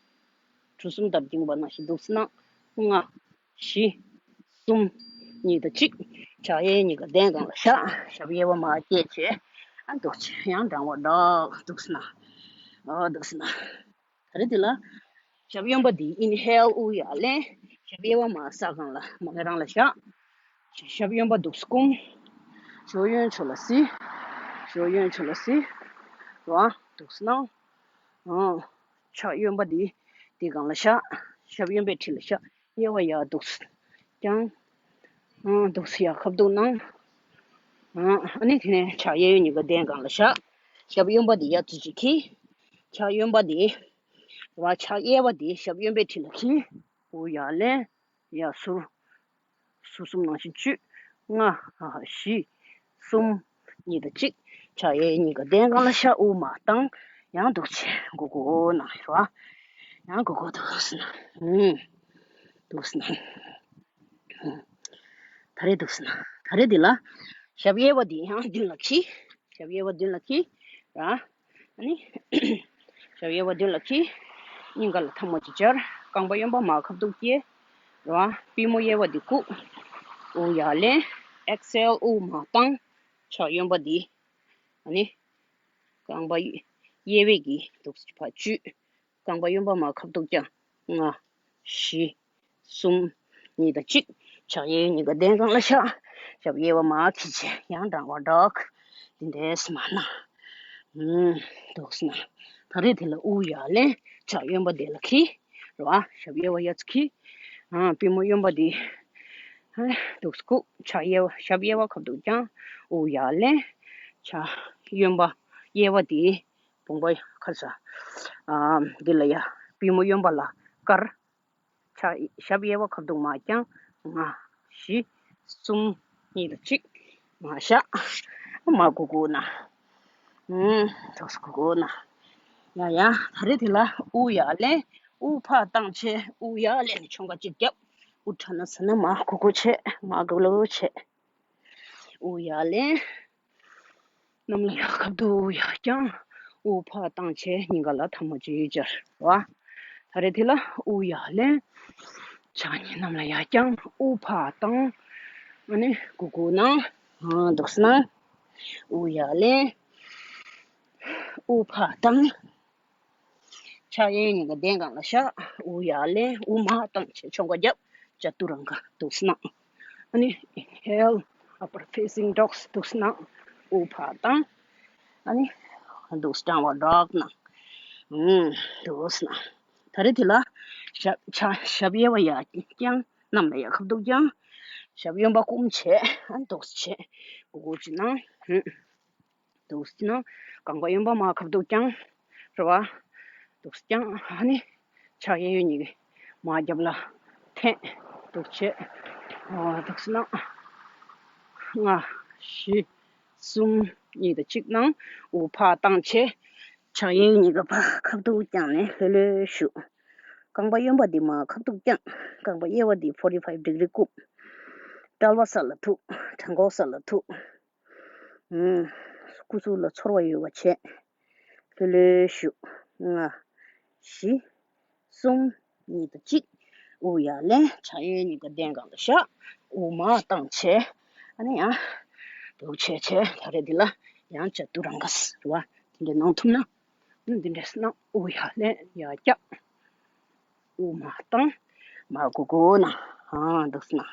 གྲུ་གསུམ་ལྟར་བརྒྱིངས་པ་ནང་བཞིན་འདུག་སེ་གནང་། ལྔ། བཞི། གསུམ། གཉིས་དང་གཅིག་ཕྱག་གཡས་གཉིས་ཀ་གདན་སྒང་ལ་བཞག་ཞབས་གཡས་པ་མར་བསྐྱེད་བྱས། ཨ་འདུག་བྱས་ཡང་འགྲང་བ་འགྲོགས། འདུག་སེ་གནང་། ཨོ་འདུག་སེ་གནང་། ད་རེས་འདི་ལ། ཞབས་གཡོན་པ་འདི་ཨིན་ཧེལ་དབུགས་ཡར་ལེན། ཞབས་གཡས་པ་མར་ས་སྒང་ལ་མ་གི་རང་ལ་བཞག་ཞབས་གཡོན་པ་འདུག་སེ་བསྐུམ། གཞོགས་གཡོན་ཕྱོགས་ལ་གཟིགས། གཞོགས་གཡོན་ཕྱོགས་ལ་གཟིགས། རོ། འདུག་སེ་གནང་། ཨང་། ཕྱག་གཡོན་པ་འདི་འདི་སྒང་ལ་བཞག་ཞབས་གཡོན་པའི་འཁྲིས་ལ་བཞག་གཡས་པ་ཡར་འདུག་སེ་བརྐྱངས། ཨང་། འདུག་སེ་ཡར་ཁ་བཏུག་གནང་། ཨང་། ཨ་ནི་དེ་ནས་ཕྱག་གཡས་གཡོན་གཉིས་ཀ་གདན་སྒང་ལ་བཞག་ཞབས་གཡོན་པ་འདི་ཡར་ཙམ་ཅིག་འཁྱེར། ཕྱག་གཡོན་པ་འདི། རོ། ཕྱག་གཡས་པ་འདི་ཞབས་གཡོན་པའི་འཁྲིས་ལ་འཁྱེར། དབུགས་ཡར་ལེན། ཡར་ཟུར། ཟུར་གསུམ་ནང་བཞིན་བཅུག་ལྔ། བཞི། གསུམ། གཉིས་དང་གཅིག་ཕྱག་གཡས་གཉིས་ཀ་གདན་སྒང་ལ་བཞག་དབུགས་མར་བཏང་། ཡང་འདུག་བྱས་མགོ་སྒུར་གནང་རོ། ཡང་མགོ་སྒུར་འདུག་སེ་གནང་། ཨུམ། འདུག་སེ་གནང་། ཨུམ། ད་རེས་འདུག་སེ་གནང་། ད་རེས་འདི་ལ། ཞབས་གཡས་པ་འདི་ཡང་མདུན་ལ་འཁྱེར། ཞབས་གཡས་པ་མདུན་ལ་འཁྱེར། ར། ཨ་ནི། ཞབས་གཡས་པ་མདུན་ལ་འཁྱེར། སྙིང་ག་ལ་ཐལ་མོ་ཅིག་སྦྱར། རྐང་པ་གཡོན་པ་མར་ཁ་ཐུག་བསྐྱེད། ར། པུས་མོ་གཡས་པ་འདི་བཀུག་དབུགས་ཡར་ལེན། ཨེག་སེལ་དབུགས་མར་བཏང་། ཕྱག་གཡོན་པ་འདི། ཨ་ནི། རྐང་པ་གཡས་པའི་གི་འདུག་སེ་ཕར་བཅུག་རྐང་པ་གཡོན་པ་མར་ཁ་ཐུག་བརྐྱངས། ལྔ། བཞི། གསུམ། གཉིས་དང་གཅིག་ཕྱག་གཡས་གཉིས་ཀ་གདན་སྒང་ལ་བཞག་ཞབས་གཡས་པ་མར་འཁྱེར་བྱས་ཡང་འགྲང་བ་འགྲོགས། འདི་འདྲས་མར་གནང་། ཨུམ། འདུག་སེ་གནང་། ད་རེས་དེ་ལ་དབུགས་ཡར་ལེན། ཕྱག་གཡོན་པ་དེ་ལ་འཁྱེར། རེད་བ། ཞབས་གཡས་པ་ཡར་ཙམ་འཁྱེར། ཨ། པུས་མོ་གཡོན་པ་འདི། ཨ། འདུག་སེ་བཀུག་ཕྱག་གཡས་པ། ཞབས་གཡས་པ་ཁ་ཐུག་བརྐྱངས། དབུགས་ཡར་ལེན། ཕྱག་གཡོན་པ་གཡས་པ་འདི། དཔུང་པ་ཁ་ས། ཨ། འདི་ལ་ཡ། པུས་མོ་གཡོན་པ་ལ་དཀར། ཕྱག་ཞབས་གཡས་པ་ཁ་ཐུག་མར་བརྐྱངས། ལྔ། བཞི། གསུམ། གཉིས་དང་གཅིག་མར་བཞག་མར་སྒུར་སྒུར་གནང་། ཨུམ། འདུག་སེ་སྒུར་སྒུར་གནང་། ཡ་ཡ། ད་རེས་དེ་ལ་དབུགས་ཡར་ལེན། དབུགས་ཕར་བཏང་བྱས་དབུགས་ཡར་ལེན་ནས་མཆོང་ཁ་གཅིག་རྒྱབ། དབུགས་ཕྲ་ན་ཟ་ན་མར་སྒུར་སྒུར་བྱས། མར་སྒུར་སྒུར་བྱས། དབུགས་ཡར་ལེན། གནམ་ལ་ཡར་ཁ་ཐུག་ཡར་བརྐྱངས། དབུགས་ཕར་བཏང་བྱས་སྙིང་ག་ལ་ཐལ་མོ་ཅིག་སྦྱར་བ། ད་རེས་དེ་ལ་དབུགས་ཡར་ལེན། ཕྱག་གཉིས་གནམ་ལ་ཡར་བརྐྱངས། དབུགས་ཕར་བཏང་། ཨ་ནི་སྒུར་སྒུར་གནང་། ཨ། འདུག་སེ་གནང་། དབུགས་ཡར་ལེན། དབུགས་ཕར་བཏང་། ཕྱག་གཡས་གཉིས་ཀ་གདན་སྒང་ལ་བཞག་དབུགས་ཡར་ལེན། དབུགས་མར་བཏང་བྱས་མཆོང་ཁ་རྒྱབ། ཅ་ཏུ་རང་ག་འདུག་སེ་གནང་། ཨ་ནི་ཨིན་ཧེལ། ཨ་པར་ཕེ་སིང་ཌོག་སི་འདུག་སེ་གནང་། དབུགས་ཕར་བཏང་། ཨ་ནི་འདུག་སེ་འགྲང་བ་འགྲོགས་གནང་། ཨུམ། འདུག་སེ་གནང་། ད་རེས་དེ་ལ་ཞབས་ཕྱག་ཞབས་གཡས་པ་ཡར་བརྐྱངས། གནམ་ལ་ཡར་ཁ་ཐུག་བརྐྱངས། ཞབས་གཡོན་པ་བསྐུམ་བྱས། ཨ། འདུག་སེ་བྱས། སྒུར་སྒུར་ཅིག་གནང་། ཨུམ། འདུག་སེ་གནང་། རྐང་པ་གཡོན་པ་མར་ཁ་ཐུག་བརྐྱངས། རེད་བ། འདུག་སེ་བརྐྱངས། ཨ་ནི་ཕྱག་གཡས་གཡོན་གཉིས་མར་རྒྱབ་ལ་འཐེན། འདུག་བྱས། ཨོ། འདུག་སེ་གནང་། ལྔ། བཞི། གསུམ། གཉིས་དང་གཅིག་གནང་། དབུགས་ཕར་བཏང་བྱས། ཕྱག་གཡས་གཉིས་ཀ་ཕར་ཁ་ཐུག་བརྐྱངས་ནས་ལྷོད་ལྷོད་བཞུགས། རྐང་པ་གཡོན་པ་འདི་མར་ཁ་ཐུག་བརྐྱངས། རྐང་པ་གཡས་པ་འདི་forty five degree བཀུག། དཔྲལ་བ་ས་ལ་ཐུག། བྲང་ཁོག་ས་ལ་ཐུག། ཨུམ། སྐུ་གཟུགས་ལ་ཚོར་བ་ཡོད་པ་བྱས། ལྷོད་ལྷོད་བཞུགས། ལྔ། བཞི། གསུམ། གཉིས་དང་གཅིག། དབུགས་ཡར་ལེན། ཕྱག་གཡས་གཉིས་ཀ་གདན་སྒང་ལ་བཞག། དབུགས་མར་བཏང་བྱས། ཨ་ནི་ཡང་འདུག་བྱས་བྱས། ད་རེས་འདི་ལ་ཡང་ཅ་ཏུ་རང་ག་ཟེར་བ་འདི་འདྲ་གནང་ཐུབ་ན། ཨ་ནི་འདི་འདྲ་གནང་། དབུགས་ཡར་ལེན། ཡར་བཀྱག། དབུགས་མར་བཏང་། མར་གུག་གུག་གནང་། ཨ། འདུག་སེ་གནང་།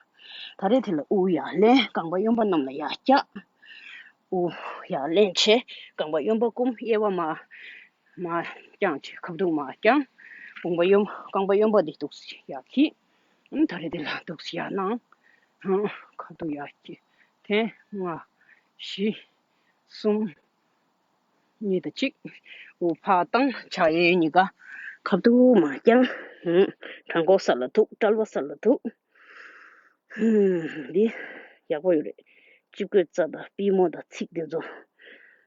ད་རེས་དེ་ལ་དབུགས་ཡར་ལེན། རྐང་པ་གཡོན་པ་གནམ་ལ་ཡར་བཀྱག། དབུགས་ཡར་ལེན་བྱས། རྐང་པ་གཡོན་པ་བསྐུམ། གཡས་པ་མར་མར་བརྐྱངས་བྱས། ཁ་ཐུག་མར་བརྐྱངས། རྐང་པ་གཡོན། རྐང་པ་གཡོན་པ་འདི་འདུག་སེ་ཡར་འཁྱེར། ཨ། ད་རེས་དེ་ལ་འདུག་སེ་ཡར་གནང་། ཨ། ཁ་ཐུག་ཡར་འཁྱེར། འཐེན། ལྔ། བཞི། གསུམ། གཉིས་དང་གཅིག། དབུགས་ཕར་བཏང་། ཕྱག་གཡས་གཉིས་ཀ་ཁ་ཐུག་མར་བརྐྱངས། ཧུམ། བྲང་ཁོག་ས་ལ་ཐུག། དཔྲལ་བ་ས་ལ་ཐུག། ཧུམ། འདི་ཡག་པོ་ཡོད་རེད། སྤྱི་སྒོས་རྩ་དང་པུས་མོ་དང་ཚིགས་དེ་ཚོ།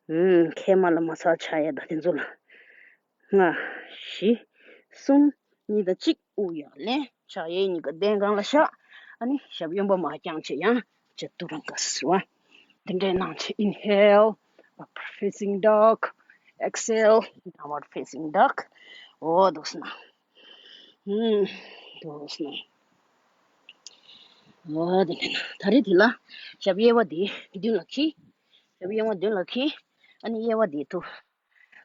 ཧུམ། མཁལ་མ་ལ་མ་ཚ་ཆགས་ཡས་དང་དེ་ཚོ་ལ། ལྔ། བཞི། གསུམ། གཉིས་དང་གཅིག། དབུགས་ཡར་ལེན། ཕྱག་གཡས་གཉིས་ཀ་གདན་སྒང་ལ་བཞག། ཨ་ནི་ཞབས་གཡོན་པ་མར་བརྐྱངས་བྱས། ཡང་ཅ་ཏུ་རང་ག་ཟེར་བ་འདི་འདྲའི་གནང་བྱས། Inhale, upward facing dog. Exhale, downward facing dog. འོ། འདུག་སེ་གནང་། ཧུམ། འདུག་སེ་གནང་། འོ། འདི་འདྲའི་གནང་། ད་རེས་འདི་ལ་ཞབས་གཡས་པ་འདི་མདུན་ལ་འཁྱེར། ཞབས་གཡོན་པ་མདུན་ལ་འཁྱེར། ཨ་ནི་གཡས་པ་འདི་ཐུག།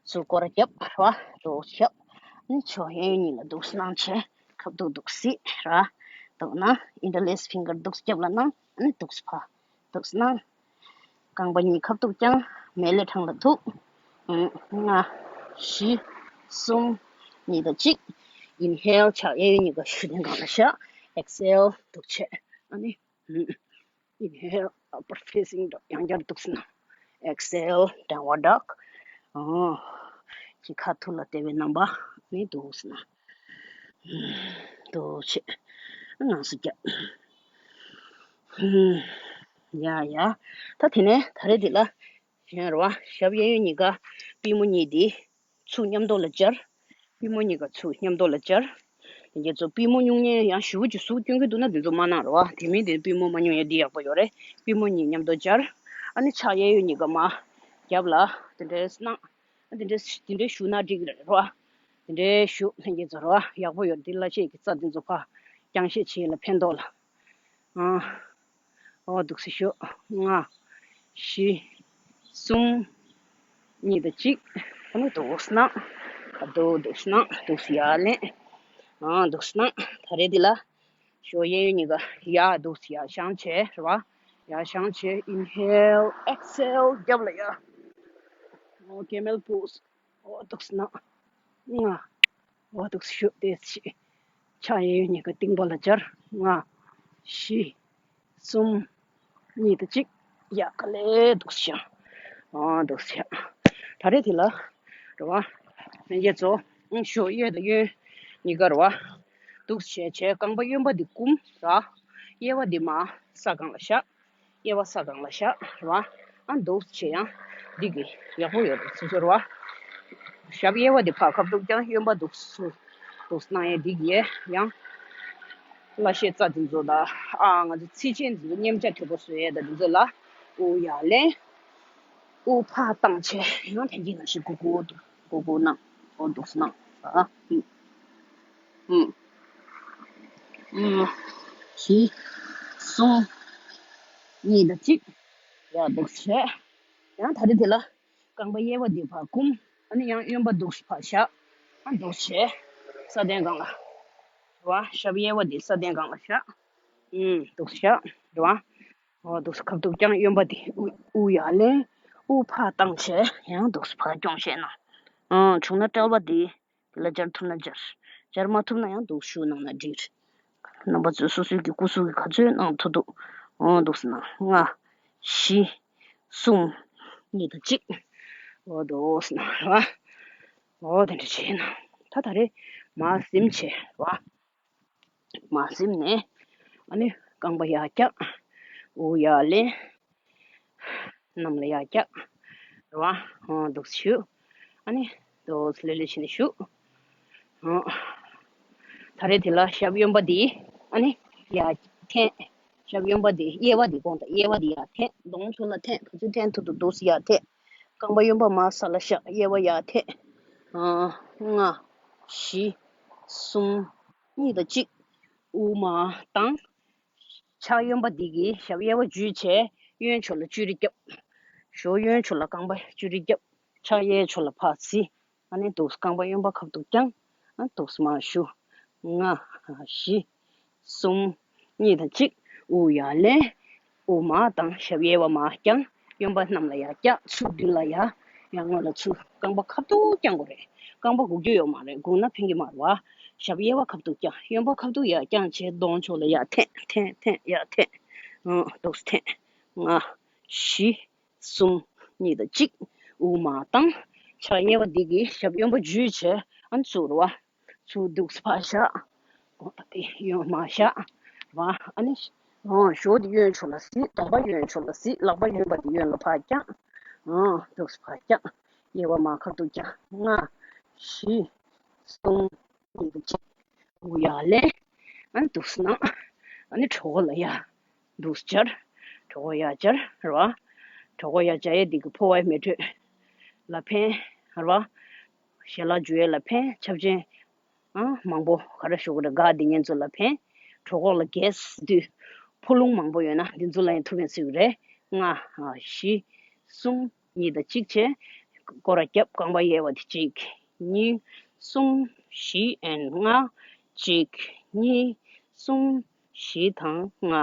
ཚུར་སྐོར་ར་བརྒྱབ་ར། འདུག་སེ་བཞག། ཨ་ནི་ཕྱོགས་གཡས་གཡོན་གཉིས་ལ་འདུག་སེ་གནང་བྱས། ཁ་ཐུག་འདུག་སེ་ར། འདུག་གནང་། Interlace finger འདུག་སེ་རྒྱབ་ལ་གནང་། ཨ་ནི་འདུག་སེ་ཕར་འདུག་སེ་གནང་། རྐང་པ་གཉིས་ཁ་ཐུག་བརྐྱངས། མལ་ལས་བྲང་ལ་ཐུག། ཨུམ། ལྔ། བཞི། གསུམ། གཉིས་དང་གཅིག། Inhale། ཕྱག་གཡས་གཡོན་གཉིས་ཀ་ཞབས་གདན་སྒང་ལ་བཞག། Exhale། འདུག་བྱས། ཨ་ནི། ཨུམ། Inhale, upward facing dog. ཡང་བསྐྱར་འདུག་སེ་གནང་། Exhale, downward dog. ཨོ། ཁྱི་ཁ་ཐུག་ལ་བལྟས་པའི་རྣམ་པ་ནི་འདུག་སེ་གནང་། ཨུམ། འདུག་བྱས། ནང་སུ་བརྒྱབ། ཨུམ། ཡ་ཡ། ད་དེ་ནས་ད་རེས་འདི་ལ་གཞན་རེད་བ། ཞབས་གཡས་གཡོན་གཉིས་ཀ་པུས་མོ་གཉིས་འདི་ཚུར་མཉམ་དུ་ལ་སྦྱར། པུས་མོ་གཉིས་ཀ་ཚུར་མཉམ་དུ་ལ་སྦྱར། དེ་རྗེས་ཚུར་པུས་མོ་སྙུང་མཁན་ཡང་ཞེ་པོ་ཅིག་ཟུག་སྐྱོན་གྱི་འདུག་ན་དེ་ཚོ་མ་གནང་རོགས། དེ་མིན་དེ་པུས་མོ་མ་སྙུང་ཡ་འདི་ཡག་པོ་ཡོད་རེད། པུས་མོ་གཉིས་མཉམ་དུ་སྦྱར། ཨ་ནི་ཕྱག་གཡས་གཡོན་གཉིས་ཀ་མར་རྒྱབ་ལ་དེ་འདྲས་གནང་། ཨ། དེ་འདྲས་དེ་འདྲས་བཞུགས་ན་འགྲིག་རེད་རོ། དེ་འདྲས་བཞུགས། ལྷན་རྒྱས་ཚོ་རོ། ཡག་པོ་ཡོད། འདི་ལ་ཆེ་གི་རྩ་དེ་ཚོ་ཕར་རྐྱང་ཤེད་བྱེད་ལ་ཕན་ཐོགས་ལ། ཨ། འོ། འདུག་སེ་བཞུགས། ལྔ། བཞི། གསུམ། གཉིས་དང་གཅིག། ཨ་ནི་འདུག་སེ་གནང་། ཨ། འདུག་འདུག་སེ་གནང་། འདུག་སེ་ཡར་ལེན། ཨ། འདུག་སེ་གནང་། ད་རེས་འདི་ལ་ཞབས་གཡས་གཡོན་གཉིས་ཀ་ཡར་འདུག་སེ་ཡར་བཞེངས་བྱས་རེད་བ། ཡར་བཞེངས་བྱས། Inhale, exhale རྒྱབ་ལ་ཡར། འོ། Camel pose. འོ། འདུག་སེ་གནང་། ལྔ། འོ། འདུག་སེ་བཞུགས། དེ་ཕྱི་ཕྱག་གཡས་གཡོན་གཉིས་ཀ་རྟིང་པ་ལ་སྦྱར། ལྔ། བཞི། གསུམ། གཉིས་དང་གཅིག། ཡ། ག་ལེ་འདུག་སེ་བཞག། ཨ། འདུག་སེ་བཞག། ད་རེས་དེ་ལ་རེད་བ། ལྷན་རྒྱས་ཚོ། ཨང་། ཞབས་གཡས་དང་གཡོན་གཉིས་ཀ་རེད་བ། འདུག་སེ་བྱས་བྱས། རྐང་པ་གཡོན་པ་འདི་བསྐུམ་ར། གཡས་པ་འདི་མར་ས་སྒང་ལ་བཞག། གཡས་པ་ས་སྒང་ལ་བཞག་རེད་བ། ཨ། འདུག་སེ་བྱས། ཡང་འདི་གི་ཡག་པོ་ཡོད་རེད། སོ་སོ་རེད་བ། ཞབས་གཡས་པ་འདི་ཕར་ཁ་ཐུག་བརྐྱངས། གཡོན་པ་འདུག་སེ་འདུག་སེ་གནང་ཡས་འདི་གི་ཡང་། ལྷ་ཤེད་རྩ་འདི་ཚོ་དང་། ཨ། ང་ཚོ་ཚིལ་ཆེན་འདི་ཚོ་མཉེན་ཆས་མཐུག་པོ་བཟོ་ཡས་དང་འདི་ཚོ་ལ། དབུགས་ཡར་ལེན། དབུགས་ཕར་བཏང་བྱས། ཡང་དེ་གི་ནང་བཞིན་གུག་གུག་འདུག་གུག་གུག་གནང་། འོ། འདུག་སེ་གནང་། ཨ། ཧུམ། ཧུམ། ཧུམ། བཞི། གསུམ། གཉིས་དང་གཅིག། ཡར་འདུག་སེ་བྱས། ཡང་ད་རེས་དེ་ལ་རྐང་པ་གཡས་པ་འདི་ཕར་བསྐུམ། ཨ་ནི་ཡང་གཡོན་པ་འདུག་སེ་ཕར་བཞག། ཨ། འདུག་སེ་བྱས། ས་གདན་སྒང་ལ་རེད་བ། ཞབས་གཡས་པ་འདི་ས་གདན་སྒང་ལ་བཞག། ཨུམ། འདུག་སེ་བཞག་རེད་བ། འོ། འདུག་སེ་ཁ་ཐུག་བརྐྱངས། གཡོན་པ་འདི་དབུགས་ཡར་ལེན། དབུགས་ཕར་བཏང་བྱས། ཡང་འདུག་སེ་ཕར་རྐྱོང་བྱས་ན། ཨང་། བྱུང་ན་དཔྲལ་བ་འདི་དེ་ལ་སྦྱར་ཐུབ་ན་སྦྱར། སྦྱར་མ་ཐུབ་ན་ཡང་འདུག་སེ་བཞུགས་གནང་ན་འགྲིག་རེད། རྣམ་པ་ཚོས་སོ་སོའི་གི་སྐུ་གཟུགས་ཀྱི་ག་ཚོད་གནང་ཐུབ་ཐུབ། འོ། འདུག་སེ་གནང་། ལྔ། བཞི། གསུམ། གཉིས་དང་གཅིག། འོ། འདུག་སེ་གནང་ར། འོ། དེ་འདྲ་བྱས་ན། ད་ད་རེས་མར་གཟིམ་བྱས་ར། མར་གཟིམ་ནས། ཨ་ནི་རྐང་པ་ཡར་བཀྱག། དབུགས་ཡར་ལེན། གནམ་ལ་ཡར་བཀྱག་རེད་བ། འོ། འདུག་སེ་བཞུགས། ཨ་ནི་འདུག་སེ་ལྷོད་ལྷོད་བྱས་ནས་བཞུགས། འོ། ད་རེས་དེ་ལ་ཞབས་གཡོན་པ་འདི་ཨ་ནི་ཡར་འཐེན། ཞབས་གཡོན་པ་འདི་གཡས་པ་འདི་དགོངས་དག་གཡས་པ་འདི་ཡར་འཐེན། གདོང་ཚུར་ལ་འཐེན། ག་ཚོད་འཐེན་ཐུབ་ཐུབ་འདུག་སེ་ཡར་འཐེན། རྐང་པ་གཡོན་པ་མར་ས་ལ་བཞག་གཡས་པ་ཡར་འཐེན། ཨ། ལྔ། བཞི། གསུམ། གཉིས་དང་གཅིག་དབུ་མར་བཏང་། ཕྱག་གཡོན་པ་འདི་གིས་ཞབས་གཡས་པ་འཇུས་བྱས་གཡོན་ཕྱོགས་ལ་ཅུ་རེ་བརྒྱབ། ཞོ་གཡོན་ཕྱོགས་ལ་རྐང་པ་ཅུ་རེ་བརྒྱབ། ཕྱག་གཡས་ཕྱོགས་ལ་ཕར་བརྩི། ཨ་ནི་འདུག་སེ་རྐང་པ་གཡོན་པ་ཁ་ཐུག་བརྐྱངས། ཨ། འདུག་སེ་མར་བཞུགས། ལྔ། བཞི། གསུམ། གཉིས་དང་གཅིག་དབུ་ཡར་ལེན། དབུ་མར་བཏང་། ཞབས་གཡས་པ་མར་བརྐྱངས། གཡོན་པ་གནམ་ལ་ཡར་བཀྱག་ཚུར་མདུན་ལ་ཡར། ཡར་སྔོན་ལ་ཚུར། རྐང་པ་ཁ་ཐུག་བརྐྱང་དགོས་རེད། རྐང་པ་སྒུག་རྒྱུ་ཡོད་མ་རེད། སྒུག་ན་ཕན་གྱི་མ་རེད་བ། ཞབས་གཡས་པ་ཁ་ཐུག་བརྐྱང་། གཡོན་པ་ཁ་ཐུག་ཡར་བརྐྱངས་བྱས་གདོང་ཕྱོགས་ལ་ཡར་འཐེན། འཐེན། འཐེན། ཡར་འཐེན། ཨ། འདུག་སེ་འཐེན། ལྔ། བཞི། གསུམ། གཉིས་དང་གཅིག་དབུ་མར་བཏང་། ཕྱག་གཡས་པ་འདི་གིས་ཞབས་གཡོན་པ་འཇུས་བྱས་ཨ་ནི་ཚུར་རེད་བ། ཚུར་འདུག་སེ་ཕར་བཞག་དགོངས་དག་དེ་གཡོན་མར་བཞག་རེད་བ། ཨ་ནི། ཨ། ཞོ་འདི་གཡོན་ཕྱོགས་ལ་གཟིགས། གདོང་པ་གཡོན་ཕྱོགས་ལ་གཟིགས། ལག་པ་གཡོན་པ་འདི་གཡོན་ལ་ཕར་བརྐྱངས། ཨ། འདུག་སེ་ཕར་བརྐྱངས། གཡས་པ་མར་ཁ་ཐུག་བརྐྱངས། ལྔ། བཞི། གསུམ། གཉིས་དང་གཅིག་དབུ་ཡར་ལེན། ཨ་ནི་འདུག་སེ་གནང་། ཨ་ནི་གྲོད་ཁོག་ལ་ཡར་འདུག་སེ་སྦྱར། གྲོད་ཁོག་ཡར་སྦྱར་རེད་བ། གྲོད་ཁོག་ཡར་སྦྱར་ཡས་འདི་གིས་ཕོ་བའི་མེ་དྲོད་ལ་ཕན་རེད་བ། ཞལ་ལག་འཇུ་ཡས་ལ་ཕན། ཆབ་ཆེན། ཨ། མང་པོ་ག་རེ་ཞུ་དགོས་རེད། ག་འདི་ཉན་ཚོ་ལ་ཕན། གྲོད་ཁོག་ལ་གས་དུས་ཕོ་རླུང་མང་པོ་ཡོད་ན་འདི་ཚོ་ལ་ཡང་ཐུགས་ཕན་གསོས་ཀྱི་རེད། ལྔ། བཞི། གསུམ། གཉིས་དང་གཅིག་བྱས། སྐོར་ར་བརྒྱབ། རྐང་པ་གཡས་པ་དེ་གཅིག་གཉིས། གསུམ། བཞི། ཨན་ལྔ། གཅིག་གཉིས། གསུམ། བཞི་དང་ལྔ།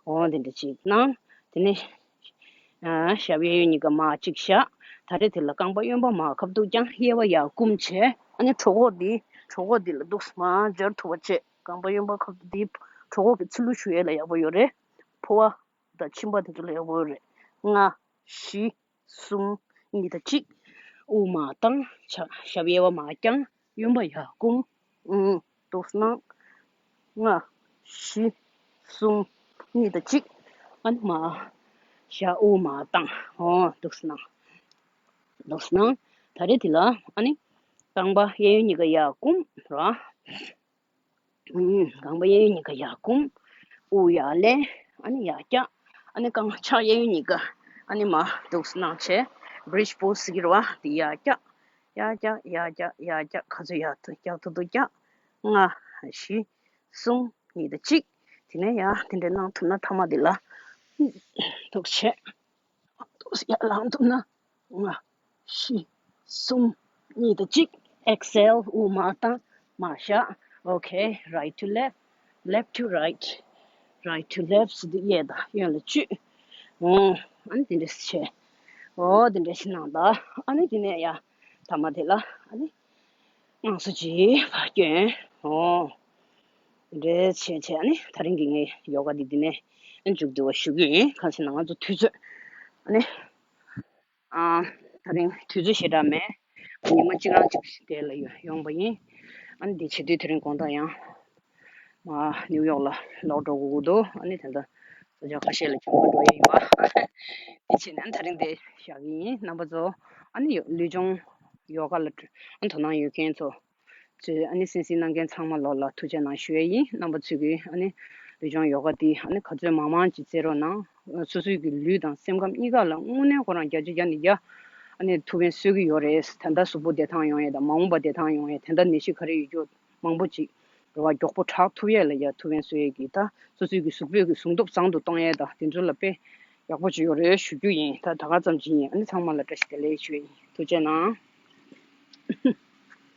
འོ་འདི་འདྲ་གཅིག་གནང་། དེ་ནས། ཨ། ཞབས་གཡས་གཡོན་གཉིས་ཀ་མར་གཅིག་བཞག་ད་རེས་དེ་ལ་རྐང་པ་གཡོན་པ་མར་ཁ་ཐུག་བརྐྱངས། གཡས་པ་ཡར་བསྐུམ་བྱས། ཨ་ནི་གྲོད་ཁོག་འདི། གྲོད་ཁོག་འདི་ལ་འདུག་སེ་མར་སྦྱར་ཐུབ་པ་བྱས། རྐང་པ་གཡོན་པ་ཁ་ཐུག་འདི་གྲོད་ཁོག་གི་ཚིལ་ལུ་བཞུ་ཡས་ལ་ཡག་པོ་ཡོད་རེད། ཕོ་བ་དང་མཆིན་པ་དེ་ཚོ་ལ་ཡག་པོ་ཡོད་རེད། ལྔ། བཞི། གསུམ། གཉིས་དང་གཅིག་དབུ་མར་བཏང་། ཕྱག་ཞབས་གཡས་པ་མར་བརྐྱངས། གཡོན་པ་ཡར་བསྐུམ། ཨུམ། འདུག་སེ་གནང་། ལྔ། བཞི། གསུམ། གཉིས་དང་གཅིག་ཨ་ནི་མར་བཞག་དབུ་མར་བཏང་། འོ། འདུག་སེ་གནང་། འདུག་སེ་གནང་། ད་རེས་དེ་ལ་ཨ་ནི་རྐང་པ་གཡས་གཡོན་གཉིས་ཀ་ཡར་བསྐུམ་ར། ཨུམ། རྐང་པ་གཡས་གཡོན་གཉིས་ཀ་ཡར་བསྐུམ། དབུ་ཡར་ལེན། ཨ་ནི་ཡར་བཀྱག་ཨ་ནི་རྐང་ཕྱག་གཡས་གཡོན་གཉིས་ཀ་ཨ་ནི་མར་འདུག་སེ་གནང་བྱས། Bridge pose ཟེར་གྱི་རེད་བ། འདི་ཡར་བཀྱག་ཡར་བཀྱག་ཡར་བཀྱག་ཡར་བཀྱག་ག་ཚོད་ཡར་བཀྱག་ཐུབ་ཐུབ་བཀྱག་ལྔ། བཞི། གསུམ། གཉིས་དང་གཅིག་དེ་ནས་ཡར་དེ་འདྲ་གནང་ཐུབ་ན་མཐའ་མ་དེ་ལ་འདུག་བྱས། ཡར་ལངས་ཐུབ་ན། ལྔ། བཞི། གསུམ། གཉིས་དང་གཅིག Exhale དབུ་མར་བཏང་། མར་བཞག Okay, right to left, left to right, right to left ཟེར་དུས་གཡས་དང་གཡོན་ལ་བཅུས། འོ། ཨ་ནི་དེ་འདྲ་བྱས། འོ། དེ་འདྲ་ཞིག་གནང་དང་། ཨ་ནི་དེ་ནས་ཡར་མཐའ་མ་དེ་ལ་ཨ་ནི་དངངས་སུ་གྱིས་ཕར་བསྐྱོན། འོ། དེ་འདྲ་བྱས་བྱས། ཨ་ནི་ད་རིང་གི་ངའི་ཡོ་ག་འདི་འདི་ནས་མཇུག་བསྡུ་བ་ཞུ་གི་ཡིན། གང་ཞེ་ན་ང་ཚོ་དུས་ཚོད་ཨ་ནི། ཨ། ད་རིང་དུས་ཚོད་ཞེ་དྲག་མེད། ཉི་མ་གཅིག་རང་གཅིག་དེ་ལ་ཡོང་པ་ཡིན། ཨ་ནི་འདི་བྱེད་དུས་དེ་རིང་དགོང་དག་ཡང་། ཨ། ནིའུ་ཡོག་ལ་ལོག་འགྲོ་དགོས་ཀྱི་འདུག་ཨ་ནི་དེ་འདྲ་ས་ཆ་ཁ་ཤས་ལ་འགྱོད་པ་འགྲོ་ཡི་ཡོད་པ། དེ་བྱས་ནས་ད་རིང་འདི་བཞག་གི་ཡིན། རྣམ་པ་ཚོ། ཨ་ནི་ལུས་སྦྱོང་ཡོ་ག་ལ་ཨ་ནི་དོ་སྣང་ཡོད་མཁན་ཚོ། ཚོས་ཨ་ནི་གསན་གཟིགས་གནང་མཁན་ཚང་མ་ལོ་ལ་ཐུགས་རྗེ་གནང་ཞུ་ཡས་ཡིན། རྣམ་པ་ཚོས་ཀྱིས་ཨ་ནི་ལུས་སྦྱོང་ཡོ་ག་འདི་ཨ་ནི་ག་ཚོད་མང་མང་ཅིག་རྩེད་རོགས་གནང་། སོ་སོའི་གི་ལུས་དང་སེམས་ཁམས་གཉིས་ཀ་ལ་དངོས་གནས་ཁོ་རང་བརྒྱ་ཆ་བརྒྱ་ནས་བརྒྱ་ཨ་ནི་ཐུགས་ཕན་གསོས་ཀྱི་ཡོད་རེད། ད་ལྟ་གཟུགས་པོ་བདེ་ཐང་ཡོང་ཡས་དང་མ་འོངས་པ་བདེ་ཐང་ཡོང་ཡས། དེ་འདྲ་ནད་གཞི་ག་རེ་ཡོད་རྒྱུ་མང་པོ་ཅིག་རེད་བ། མགྱོགས་པོ་དྲག་ཐུབ་ཡས་ལ་ཡ་ཐུགས་ཕན་གསོས་ཡས་ཀྱི། ད་སོ་སོའི་གི་གཟུགས་པོའི་གི་ཟུངས་སྟོབས་བཟང་དུ་གཏོང་ཡས་དང་དེ་ཚོ་ལ་དཔེ་ཡག་པོ་ཅིག་ཡོད་རེད་ཞུ་རྒྱུ་ཡིན། ད་ད་ག་ཙམ་ཅིག་ཡིན། ཨ་ནི་ཚང་མ་ལ་བཀྲ་ཤིས་བདེ་ལེགས་ཞུ་ཡས་ཡིན། ཐུགས་རྗེ་གནང་།